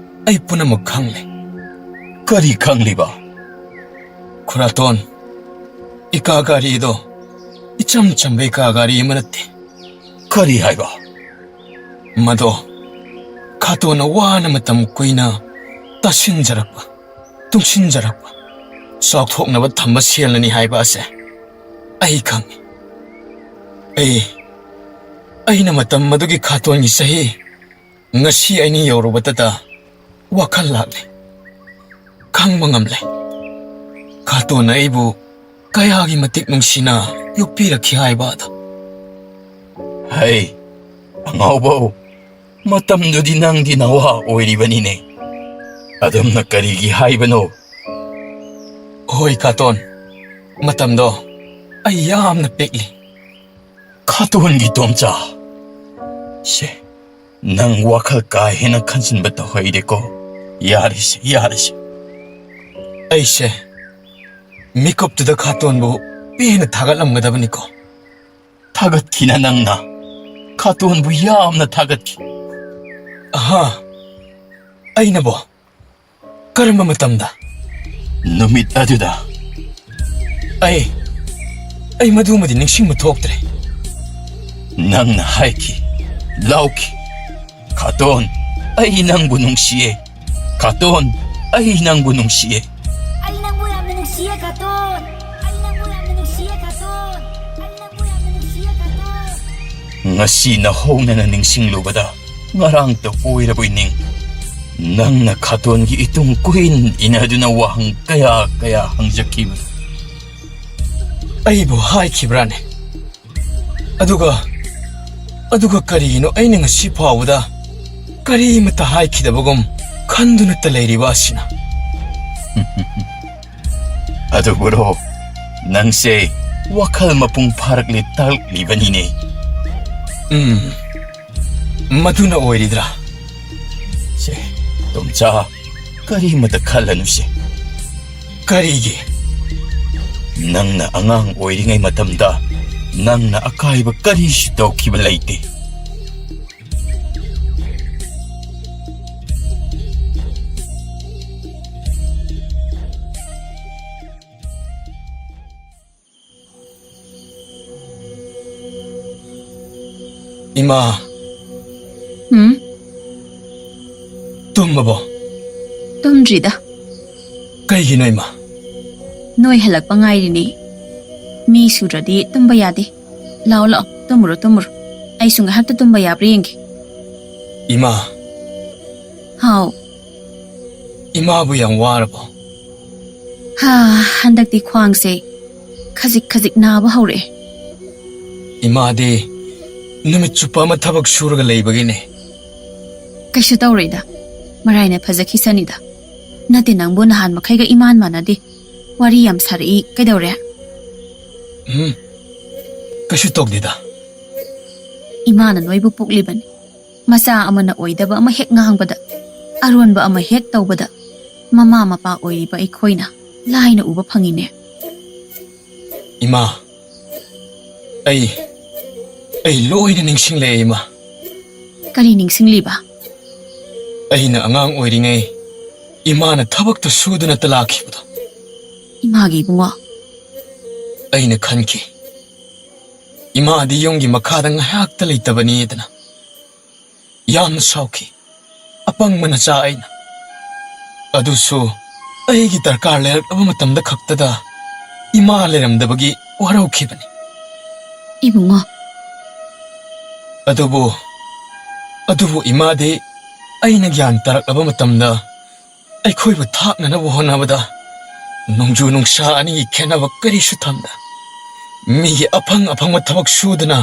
ꯑꯩ ꯄꯨꯝꯅꯃꯛ ꯈꯪꯂꯦ꯫ ꯀꯔꯤ ꯈꯪꯂꯤꯕ? ꯈꯨꯔꯥꯇꯣꯟ, ꯏꯀꯥꯒꯥꯔꯤꯗꯣ ꯏꯆꯝ ꯆꯝꯕ ꯏꯀꯥꯒꯥꯔꯤ ꯑꯃ ꯅꯠꯇꯦ꯫ ꯀꯔꯤ ꯍꯥꯏꯕ? ꯃꯗꯣ ꯈꯥꯇꯣꯟꯅ ꯋꯥꯅ ꯃꯇꯝ ꯀꯨꯏꯅ ꯇꯥꯁꯤꯟꯖꯔꯛꯄ, ꯇꯨꯡꯁꯤꯟꯖꯔꯛꯄ, ꯆꯥꯎꯊꯣꯛꯅꯕ ꯊꯝꯕ ꯁꯦꯜꯅꯅꯤ ꯍꯥꯏꯕ ꯑꯁꯦ ꯑꯩ ꯈꯪꯏ꯫ ꯑꯩ, ꯑꯩꯅ ꯃꯇꯝ ꯃꯗꯨꯒꯤ ꯈꯥꯇꯣꯟꯒꯤ ꯆꯍꯤ ꯉꯁꯤ ꯑꯩꯅ ꯌꯧꯔꯨꯕꯗꯇ ꯋꯥꯈꯜ ꯂꯥꯛꯂꯦ꯫ ꯈꯪꯕ ꯉꯝꯂꯦ꯫ ꯈꯥꯇꯣꯟꯅ ꯑꯩꯕꯨ ꯀꯌꯥꯒꯤ ꯃꯇꯤꯛ ꯅꯨꯡꯁꯤꯅ ꯌꯣꯛꯄꯤꯔꯛꯈꯤ ꯍꯥꯏꯕ ꯑꯗꯣ꯫ ꯍꯩ, ꯑꯉꯥꯎꯕꯧ, ꯃꯇꯝꯗꯨꯗꯤ ꯅꯪꯗꯤ ꯅꯋꯥ ꯑꯣꯏꯔꯤꯕꯅꯤꯅꯦ꯫ ꯑꯗꯨꯝꯅ ꯀꯔꯤꯒꯤ ꯍꯥꯏꯕꯅꯣ? ꯍꯣꯏ, ꯈꯥꯇꯣꯟ, ꯃꯇꯝꯗꯣ ꯑꯩ ꯌꯥꯝꯅ ꯄꯤꯛꯂꯤ꯫ ꯈꯥꯇꯣꯟꯒꯤ ꯇꯣꯝꯆꯥ, ꯁꯦ, ꯅꯪ ꯋꯥꯈꯜ ꯀꯥ ꯍꯦꯟꯅ ꯈꯟꯖꯤꯟꯕ ꯇꯧꯍꯩꯗꯦꯀꯣ꯫ ꯌꯥꯔꯦꯁꯦ, ꯌꯥꯔꯦꯁꯦ꯫ ꯑꯩꯁꯦ ꯃꯤꯀꯨꯞꯇꯨꯗ ꯈꯥꯇꯣꯟꯕꯨ ꯄꯦꯟꯅ ꯊꯥꯒꯠꯂꯝꯒꯗꯕꯅꯤꯀꯣ꯫ ꯊꯥꯒꯠꯈꯤꯅ ꯅꯪꯅ ꯈꯥꯇꯣꯟꯕꯨ ꯌꯥꯝꯅ ꯊꯥꯒꯠꯈꯤ꯫ ꯑꯍꯥ, ꯑꯩꯅꯕꯣ? ꯀꯔꯝꯕ ꯃꯇꯝꯗ? ꯅꯨꯃꯤꯠ ꯑꯗꯨꯗ꯫ ꯑꯩ, ꯑꯩ ꯃꯗꯨꯃꯗꯤ ꯅꯤꯡꯁꯤꯡꯕ ꯊꯣꯛꯇ꯭ꯔꯦ꯫ ꯅꯪꯅ ꯍꯥꯏꯈꯤ, ꯂꯥꯎꯈꯤ, "ꯈꯥꯇꯣꯟ, ꯑꯩ ꯅꯪꯕꯨ ꯅꯨꯡꯁꯤꯌꯦ꯫ ꯈꯥꯇꯣꯟ, ꯑꯩ ꯅꯪꯕꯨ ꯅꯨꯡꯁꯤꯌꯦ"꯫ ꯑꯩ ꯅꯪꯕꯨ ꯌꯥꯝꯅ ꯅꯨꯡꯁꯤꯌꯦ, ꯈꯥꯇꯣꯟ꯫ ꯑꯩ ꯅꯪꯕꯨ ꯌꯥꯝꯅ ꯅꯨꯡꯁꯤꯌꯦ, ꯈꯥꯇꯣꯟ꯫ ꯑꯩ ꯅꯪꯕꯨ ꯌꯥꯝꯅ ꯅꯨꯡꯁꯤꯌꯦ, ꯈꯥꯇꯣꯟ꯫ ꯉꯁꯤ ꯅꯍꯧꯅꯅ ꯅꯤꯡꯁꯤꯡꯂꯨꯕꯗ ꯉꯔꯥꯡꯇ ꯑꯣꯏꯔꯕꯣꯏ ꯅꯤꯡ꯫ ꯅꯪꯅ ꯈꯥꯇꯣꯟꯒꯤ ꯏꯇꯨꯡ ꯀꯣꯏꯏꯟ ꯏꯟꯅꯗꯨꯅ ꯋꯥꯍꯪ ꯀꯌꯥ ꯀꯌꯥ ꯍꯪꯖꯈꯤꯕꯗꯨ꯫ ꯑꯩꯕꯨ ꯍꯥꯏꯈꯤꯕ꯭ꯔꯥꯅꯦ? ꯑꯗꯨꯒ, ꯑꯗꯨꯒ ꯀꯔꯤꯒꯤꯅꯣ ꯑꯩꯅ ꯉꯁꯤ ꯐꯥꯎꯕꯗ ꯀꯔꯤꯃꯠꯇ ꯍꯥꯏꯈꯤꯗꯕꯒꯨꯝ ꯈꯟꯗꯨꯅꯇ ꯂꯩꯔꯤꯕ ꯑꯁꯤꯅ? ꯑꯗꯨꯕꯨꯔꯣ, ꯅꯪꯁꯦ ꯋꯥꯈꯜ ꯃꯄꯨꯡ ꯐꯥꯔꯛꯂꯦ ꯇꯥꯛꯂꯤꯕꯅꯤꯅꯦ꯫ ꯎꯝ, ꯃꯗꯨꯅ ꯑꯣꯏꯔꯤꯗ꯭ꯔꯥ? ꯁꯦ, ꯇꯣꯝꯆꯥ, ꯀꯔꯤꯃꯠꯇ ꯈꯜꯂꯅꯨꯁꯦ꯫ ꯀꯔꯤꯒꯤ? ꯅꯪꯅ ꯑꯉꯥꯡ ꯑꯣꯏꯔꯤꯉꯩ ꯃꯇꯝꯗ ꯅꯪꯅ ꯑꯀꯥꯏꯕ ꯀꯔꯤꯁꯨ ꯇꯧꯈꯤꯕ ꯂꯩꯇꯦ꯫ ꯏꯃꯥ꯫ ꯎꯝ? ꯇꯨꯝꯃꯕꯣ? ꯇꯨꯝꯗ꯭ꯔꯤꯗ꯫ ꯀꯩꯒꯤꯅꯣ, ꯏꯃꯥ? ꯅꯣꯏ ꯍꯜꯂꯛꯄ ꯉꯥꯏꯔꯤꯅꯦ꯫ ꯃꯤ ꯁꯨꯗ꯭ꯔꯗꯤ ꯇꯨꯝꯕ ꯌꯥꯗꯦ꯫ ꯂꯥꯛꯑꯣ, ꯂꯥꯛꯑꯣ, ꯇꯨꯝꯃꯨꯔꯣ, ꯇꯨꯝꯃꯨꯔꯣ꯫ ꯑꯩꯁꯨ ꯉꯥꯏꯍꯥꯛꯇ ꯇꯨꯝꯕ ꯌꯥꯕ꯭ꯔꯥ ꯌꯦꯡꯒꯦ꯫ ꯏꯃꯥ꯫ ꯍꯥꯎ꯫ ꯏꯃꯥꯕꯨ ꯌꯥꯝ ꯋꯥꯔꯕꯣ? ꯍꯥ, ꯍꯟꯗꯛꯇꯤ ꯈ꯭ꯋꯥꯡꯁꯦ ꯈꯖꯤꯛ ꯈꯖꯤꯛ ꯅꯥꯕ ꯍꯧꯔꯛꯑꯦ꯫ ꯏꯃꯥꯗꯤ ꯅꯨꯃꯤꯠ ꯆꯨꯞꯄ ꯑꯃ ꯊꯕꯛ ꯁꯨꯔꯒ ꯂꯩꯕꯒꯤꯅꯦ꯫ ꯀꯩꯁꯨ ꯇꯧꯔꯣꯏꯗ, ꯃꯔꯥꯏꯅ ꯐꯖꯈꯤꯁꯅꯤꯗ꯫ ꯅꯠꯇꯦ, ꯅꯪꯕꯨ ꯅꯍꯥꯟ ꯃꯈꯩꯒ ꯏꯃꯥꯟ ꯃꯥꯟꯅꯗꯦ꯫ ꯋꯥꯔꯤ ꯌꯥꯝ ꯁꯥꯔꯛꯏ, ꯀꯩꯗꯧꯔꯦ? ꯎꯝ, ꯀꯩꯁꯨ ꯇꯧꯗꯦꯗ꯫ ꯏꯃꯥꯅ ꯅꯣꯏꯕꯨ ꯄꯣꯛꯂꯤꯕꯅꯤ꯫ ꯃꯆꯥ ꯑꯃꯅ ꯑꯣꯏꯗꯕ ꯑꯃ ꯍꯦꯛ ꯉꯥꯡꯕꯗ, ꯑꯔꯣꯟꯕ ꯑꯃ ꯍꯦꯛ ꯇꯧꯕꯗ, ꯃꯃꯥ ꯃꯄꯥ ꯑꯣꯏꯔꯤꯕ ꯑꯩꯈꯣꯏꯅ ꯂꯥꯏꯅ ꯎꯕ ꯐꯪꯉꯤꯅꯦ꯫ ꯏꯃꯥ, ꯑꯩ, ꯑꯩ ꯂꯣꯏꯅ ꯅꯤꯡꯁꯤꯡꯂꯛꯑꯦ, ꯏꯃꯥ꯫ ꯀꯔꯤ ꯅꯤꯡꯁꯤꯡꯂꯤꯕ? ꯑꯩꯅ ꯑꯉꯥꯡ ꯑꯣꯏꯔꯤꯉꯩ ꯏꯃꯥꯅ ꯊꯕꯛꯇ ꯁꯨꯗꯅꯇ ꯂꯥꯛꯈꯤꯕꯗꯣ꯫ ꯏꯃꯥꯒꯤ ꯏꯕꯨꯡꯉꯣ꯫ ꯑꯩꯅ ꯈꯟꯈꯤ, ꯏꯃꯥꯗꯤ ꯌꯨꯝꯒꯤ ꯃꯈꯥꯗ ꯉꯥꯏꯍꯥꯛꯇ ꯂꯩꯇꯕꯅꯤꯗꯅ ꯌꯥꯝꯅ ꯁꯥꯎꯈꯤ꯫ ꯑꯄꯪꯕ ꯅꯆꯥ ꯑꯩꯅ꯫ ꯑꯗꯨꯁꯨ ꯑꯩꯒꯤ ꯗꯔꯀꯥꯔ ꯂꯩꯔꯛꯂꯕ ꯃꯇꯝꯗ ꯈꯛꯇꯗ ꯏꯃꯥ ꯂꯩꯔꯝꯗꯕꯒꯤ ꯋꯥꯔꯧꯈꯤꯕꯅꯤ꯫ ꯏꯕꯨꯡꯉꯣ꯫ ꯑꯗꯨꯕꯨ, ꯑꯗꯨꯕꯨ ꯏꯃꯥꯗꯤ ꯑꯩꯅ ꯒ꯭ꯌꯥꯟ ꯇꯥꯔꯛꯂꯕ ꯃꯇꯝꯗ ꯑꯩꯈꯣꯏꯕꯨ ꯊꯥꯛꯅꯅꯕ ꯍꯣꯠꯅꯕꯗ ꯅꯣꯡꯖꯨ ꯅꯨꯡꯁꯥ ꯑꯅꯤꯒꯤ ꯈꯦꯠꯅꯕ ꯀꯔꯤꯁꯨ ꯊꯝꯗ ꯃꯤꯒꯤ ꯑꯐꯪ ꯑꯐꯪꯕ ꯊꯕꯛ ꯁꯨꯗꯨꯅ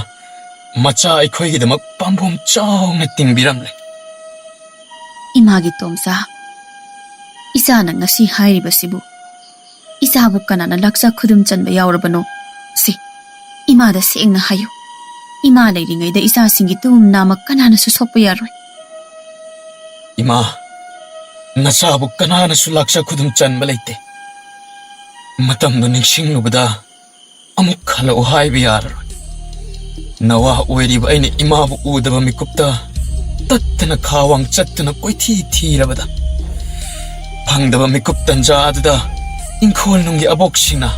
ꯃꯆꯥ ꯑꯩꯈꯣꯏꯒꯤꯗꯃꯛ ꯄꯥꯝꯕꯣꯝ ꯆꯥꯎꯅ ꯇꯤꯡꯕꯤꯔꯝꯂꯦ꯫ ꯏꯃꯥꯒꯤ ꯇꯣꯝꯆꯥ, ꯏꯆꯥꯅ ꯉꯁꯤ ꯍꯥꯏꯔꯤꯕꯁꯤꯕꯨ ꯏꯆꯥꯕꯨ ꯀꯅꯥꯅ ꯂꯥꯛꯆ ꯈꯨꯗꯨꯝ ꯆꯟꯕ ꯌꯥꯎꯔꯕꯅꯣ? ꯁꯤ ꯏꯃꯥꯗ ꯁꯦꯡꯅ ꯍꯥꯏꯌꯨ꯫ ꯏꯃꯥ ꯂꯩꯔꯤꯉꯩꯗ ꯏꯆꯥꯁꯤꯡꯒꯤ ꯇꯨꯝ ꯅꯥꯃ ꯀꯅꯥꯅꯁꯨ ꯁꯣꯛꯄ ꯌꯥꯔꯣꯏ꯫ ꯏꯃꯥ, ꯅꯆꯥꯕꯨ ꯀꯅꯥꯅꯁꯨ ꯂꯥꯛꯆ ꯈꯨꯗꯨꯝ ꯆꯟꯕ ꯂꯩꯇꯦ꯫ ꯃꯇꯝꯗꯨ ꯅꯤꯡꯁꯤꯡꯂꯨꯕꯗ ꯑꯃꯨꯛ ꯍꯜꯂꯛꯎ ꯍꯥꯏꯕ ꯌꯥꯔꯔꯣꯏ꯫ ꯅꯋꯥ ꯑꯣꯏꯔꯤꯕ ꯑꯩꯅ ꯏꯃꯥꯕꯨ ꯎꯗꯕ ꯃꯤꯀꯨꯞꯇ ꯇꯠꯇꯅ ꯈꯥꯋꯥꯡ ꯆꯠꯇꯨꯅ ꯀꯣꯏꯊꯤ ꯊꯤꯔꯕꯗ ꯐꯪꯗꯕ ꯃꯤꯀꯨꯞ ꯇꯟꯖꯥ ꯑꯗꯨꯗ ꯏꯪꯈꯣꯜ ꯅꯨꯡꯒꯤ ꯑꯕꯣꯛꯁꯤꯡꯅ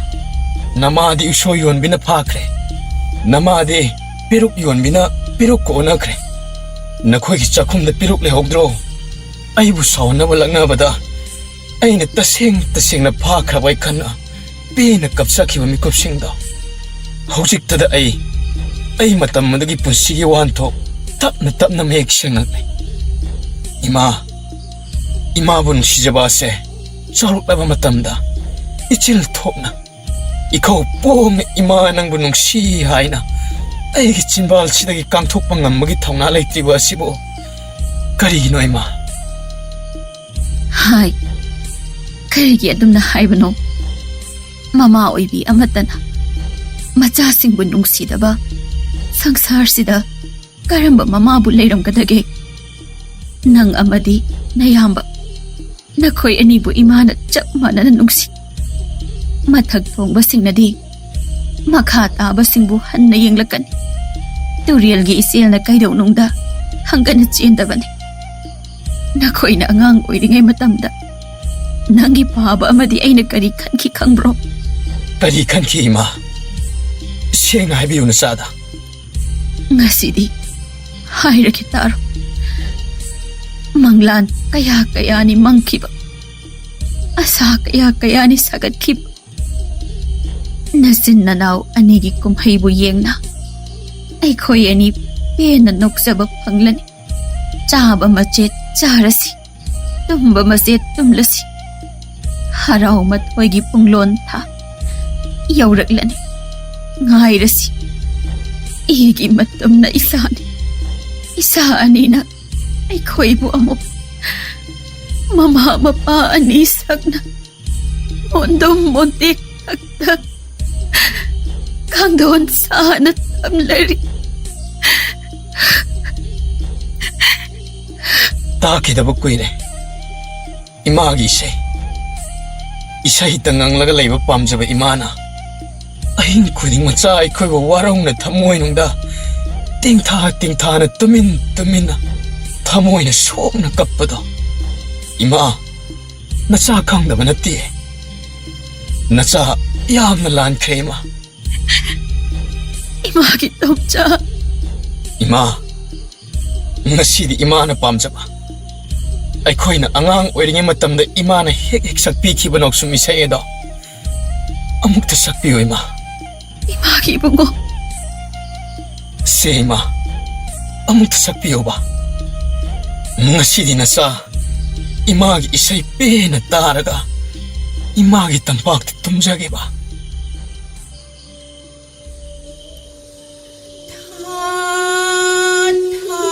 ꯅꯃꯥꯗꯤ ꯎꯁꯣꯏ ꯌꯣꯟꯕꯤꯅ ꯐꯥꯈ꯭ꯔꯦ, ꯅꯃꯥꯗꯤ ꯄꯦꯔꯨꯛ ꯌꯣꯟꯕꯤꯅ ꯄꯦꯔꯨꯛ ꯀꯣꯟꯅꯈ꯭ꯔꯦ, ꯅꯈꯣꯏꯒꯤ ꯆꯥꯛꯈꯨꯝꯗ ꯄꯦꯔꯨꯛ ꯂꯩꯍꯧꯗ꯭ꯔꯣ? ꯑꯩꯕꯨ ꯁꯥꯎꯅꯕ ꯂꯛꯅꯕꯗ ꯑꯩꯅ ꯇꯁꯦꯡ ꯇꯁꯦꯡꯅ ꯐꯥꯈ꯭ꯔꯕ ꯑꯩ ꯈꯟꯅ ꯄꯦꯟꯅ ꯀꯞꯆꯈꯤꯕ ꯃꯤꯀꯨꯞꯁꯤꯡꯗꯣ ꯍꯧꯖꯤꯛꯇꯗ ꯑꯩ, ꯑꯩ ꯃꯇꯝ ꯑꯗꯨꯒꯤ ꯄꯨꯟꯁꯤꯒꯤ ꯋꯥꯍꯟꯊꯣꯛ ꯇꯞꯅ ꯇꯞꯅ ꯃꯌꯦꯛ ꯁꯦꯡꯂꯛꯂꯦ꯫ ꯏꯃꯥ, ꯏꯃꯥꯕꯨ ꯅꯨꯡꯁꯤꯖꯕ ꯑꯁꯦ ꯆꯥꯎꯔꯛꯂꯕ ꯃꯇꯝꯗ ꯏꯆꯤꯜ ꯊꯣꯛꯅ, ꯏꯈꯧ ꯄꯣꯡꯅ "ꯏꯃꯥ, ꯅꯪꯕꯨ ꯅꯨꯡꯁꯤ" ꯍꯥꯏꯅ ꯑꯩꯒꯤ ꯆꯤꯟꯕꯥꯜꯁꯤꯗꯒꯤ ꯀꯥꯡꯊꯣꯛꯄ ꯉꯝꯕꯒꯤ ꯊꯧꯅꯥ ꯂꯩꯇ꯭ꯔꯤꯕ ꯑꯁꯤꯕꯨ ꯀꯔꯤꯒꯤꯅꯣ, ꯏꯃꯥ? ꯍꯥꯏ, ꯀꯔꯤꯒꯤ ꯑꯗꯨꯝꯅ ꯍꯥꯏꯕꯅꯣ? ꯃꯃꯥ ꯑꯣꯏꯕꯤ ꯑꯃꯠꯇꯅ ꯃꯆꯥꯁꯤꯡꯕꯨ ꯅꯨꯡꯁꯤꯗꯕ ꯁꯪꯁꯥꯔꯁꯤꯗ ꯀꯔꯝꯕ ꯃꯃꯥꯕꯨ ꯂꯩꯔꯝꯒꯗꯒꯦ? ꯅꯪ ꯑꯃꯗꯤ ꯅꯌꯥꯝꯕ, ꯅꯈꯣꯏ ꯑꯅꯤꯕꯨ ꯏꯃꯥꯅ ꯆꯞ ꯃꯥꯟꯅꯅ ꯅꯨꯡꯁꯤ꯫ ꯃꯊꯛ ꯊꯣꯡꯕꯁꯤꯡꯅꯗꯤ ꯃꯈꯥ ꯇꯥꯕꯁꯤꯡꯕꯨ ꯍꯟꯅ ꯌꯦꯡꯂꯛꯀꯅꯤ꯫ ꯇꯨꯔꯦꯜꯒꯤ ꯏꯆꯦꯜꯅ ꯀꯩꯗꯧꯅꯨꯡꯗ ꯍꯪꯒꯠꯅ ꯆꯦꯟꯗꯕꯅꯤ꯫ ꯅꯈꯣꯏꯅ ꯑꯉꯥꯡ ꯑꯣꯏꯔꯤꯉꯩ ꯃꯇꯝꯗ ꯅꯪꯒꯤ ꯄꯥꯕ ꯑꯃꯗꯤ ꯑꯩꯅ ꯀꯔꯤ ꯈꯟꯈꯤ ꯈꯪꯕ꯭ꯔꯣ? ꯀꯔꯤ ꯈꯟꯈꯤ, ꯏꯃꯥ? ꯁꯦꯡꯅ ꯍꯥꯏꯕꯤꯌꯨ ꯅꯆꯥꯗ꯫ ꯉꯁꯤꯗꯤ ꯍꯥꯏꯔꯒꯦ ꯇꯥꯔꯣ꯫ ꯃꯪꯂꯥꯟ ꯀꯌꯥ ꯀꯌꯥꯅꯤ ꯃꯪꯈꯤꯕ, ꯑꯁꯥ ꯀꯌꯥ ꯀꯌꯥꯅꯤ ꯁꯥꯒꯠꯈꯤꯕ꯫ ꯅꯆꯤꯟ ꯅꯅꯥꯎ ꯑꯅꯤꯒꯤ ꯀꯨꯝꯍꯩꯕꯨ ꯌꯦꯡꯅ ꯑꯩꯈꯣꯏ ꯑꯅꯤ ꯄꯦꯟꯅ ꯅꯣꯛꯆꯕ ꯐꯪꯂꯅꯤ꯫ ꯆꯥꯕ ꯃꯆꯦꯠ ꯆꯥꯔꯁꯤ, ꯇꯨꯝꯕ ꯃꯆꯦꯠ ꯇꯨꯝꯂꯁꯤ꯫ ꯍꯔꯥꯎ ꯃꯊꯣꯏꯒꯤ ꯄꯨꯡꯂꯣꯟ ꯊꯥ ꯌꯧꯔꯛꯂꯅꯤ꯫ ꯉꯥꯏꯔꯁꯤ꯫ ꯏꯒꯤ ꯃꯇꯝꯅ ꯏꯁꯥꯅꯤ, ꯏꯁꯥ ꯑꯅꯤꯅ ꯑꯩꯈꯣꯏꯕꯨ ꯑꯃꯨꯛ ꯃꯃꯥ ꯃꯄꯥ ꯑꯅꯤ ꯁꯛꯅ ꯃꯣꯟꯗꯨꯝ ꯃꯣꯟꯇꯦꯛ ꯊꯛꯇ ꯀꯥꯡꯊꯣꯟ ꯁꯥꯅ ꯊꯝꯂꯔꯤ꯫ ꯇꯥꯈꯤꯗꯕ ꯀꯨꯏꯔꯦ ꯏꯃꯥꯒꯤ ꯏꯁꯩ꯫ ꯏꯁꯩꯇ ꯉꯪꯂꯒ ꯂꯩꯕ ꯄꯥꯝꯖꯕ ꯏꯃꯥꯅ ꯑꯍꯤꯡ ꯈꯨꯗꯤꯡ ꯃꯆꯥ ꯑꯩꯈꯣꯏꯕꯨ ꯋꯥꯔꯧꯅ ꯊꯃꯣꯏꯅꯨꯡꯗ ꯇꯤꯡꯊꯥ ꯇꯤꯡꯊꯥꯅ ꯇꯨꯃꯤꯟ ꯇꯨꯃꯤꯟꯅ ꯊꯃꯣꯏꯅ ꯁꯣꯛꯅ ꯀꯞꯄꯗꯣ꯫ ꯏꯃꯥ, ꯅꯆꯥ ꯈꯪꯗꯕ ꯅꯠꯇꯦ꯫ ꯅꯆꯥ ꯌꯥꯝꯅ ꯂꯥꯟꯈ꯭ꯔꯦ ꯏꯃꯥ꯫ ꯏꯃꯥꯒꯤ ꯇꯣꯝꯆꯥ꯫ ꯏꯃꯥ, ꯉꯁꯤꯗꯤ ꯏꯃꯥꯅ ꯄꯥꯝꯖꯕ, ꯑꯩꯈꯣꯏꯅ ꯑꯉꯥꯡ ꯑꯣꯏꯔꯤꯉꯩ ꯃꯇꯝꯗ ꯏꯃꯥꯅ ꯍꯦꯛ ꯍꯦꯛ ꯁꯛꯄꯤꯈꯤꯕ ꯅꯥꯎꯁꯨꯝ ꯏꯁꯩ ꯑꯗꯣ ꯑꯃꯨꯛꯇ ꯁꯛꯄꯤꯌꯨ ꯏꯃꯥ꯫ ꯏꯃꯥꯒꯤ ꯏꯕꯨꯡꯉꯣ꯫ ꯁꯦ ꯏꯃꯥ, ꯑꯃꯨꯛꯇ ꯁꯛꯄꯤꯌꯨꯕ꯫ ꯉꯁꯤꯗꯤ ꯅꯆꯥ ꯏꯃꯥꯒꯤ ꯏꯁꯩ ꯄꯦꯟꯅ ꯇꯥꯔꯒ ꯏꯃꯥꯒꯤ ꯇꯝꯄꯥꯛꯇ ꯇꯨꯝꯖꯒꯦꯕ꯫ ꯊꯥ ꯊꯥ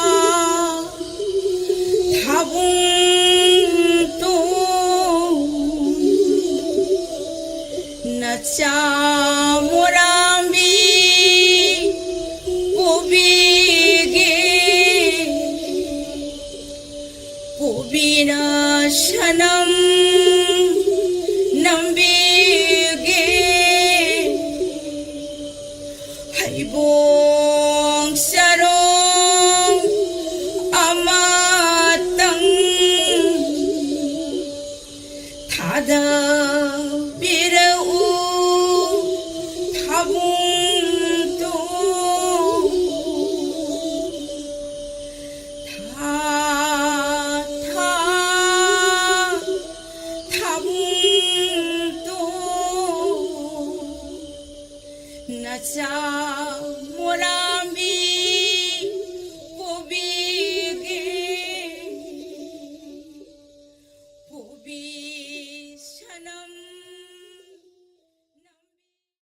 ꯊꯥꯕꯨꯡ ꯇꯣꯟ ꯅꯆꯥ ꯃꯣꯔꯥꯝꯕꯤ ꯄꯨꯕꯤꯒꯦ꯫ ꯄꯨꯕꯤꯅ ꯁꯅꯝ ꯅꯝꯕꯤꯒꯦ꯫ ꯍꯩꯕꯣꯡ ꯆꯔꯣꯡ ꯑꯃꯇꯪ ꯊꯥꯗꯕꯤꯔꯛꯎ ꯊꯥꯕꯨꯡ ꯑꯍꯨꯝꯗꯨ ꯅꯆꯥ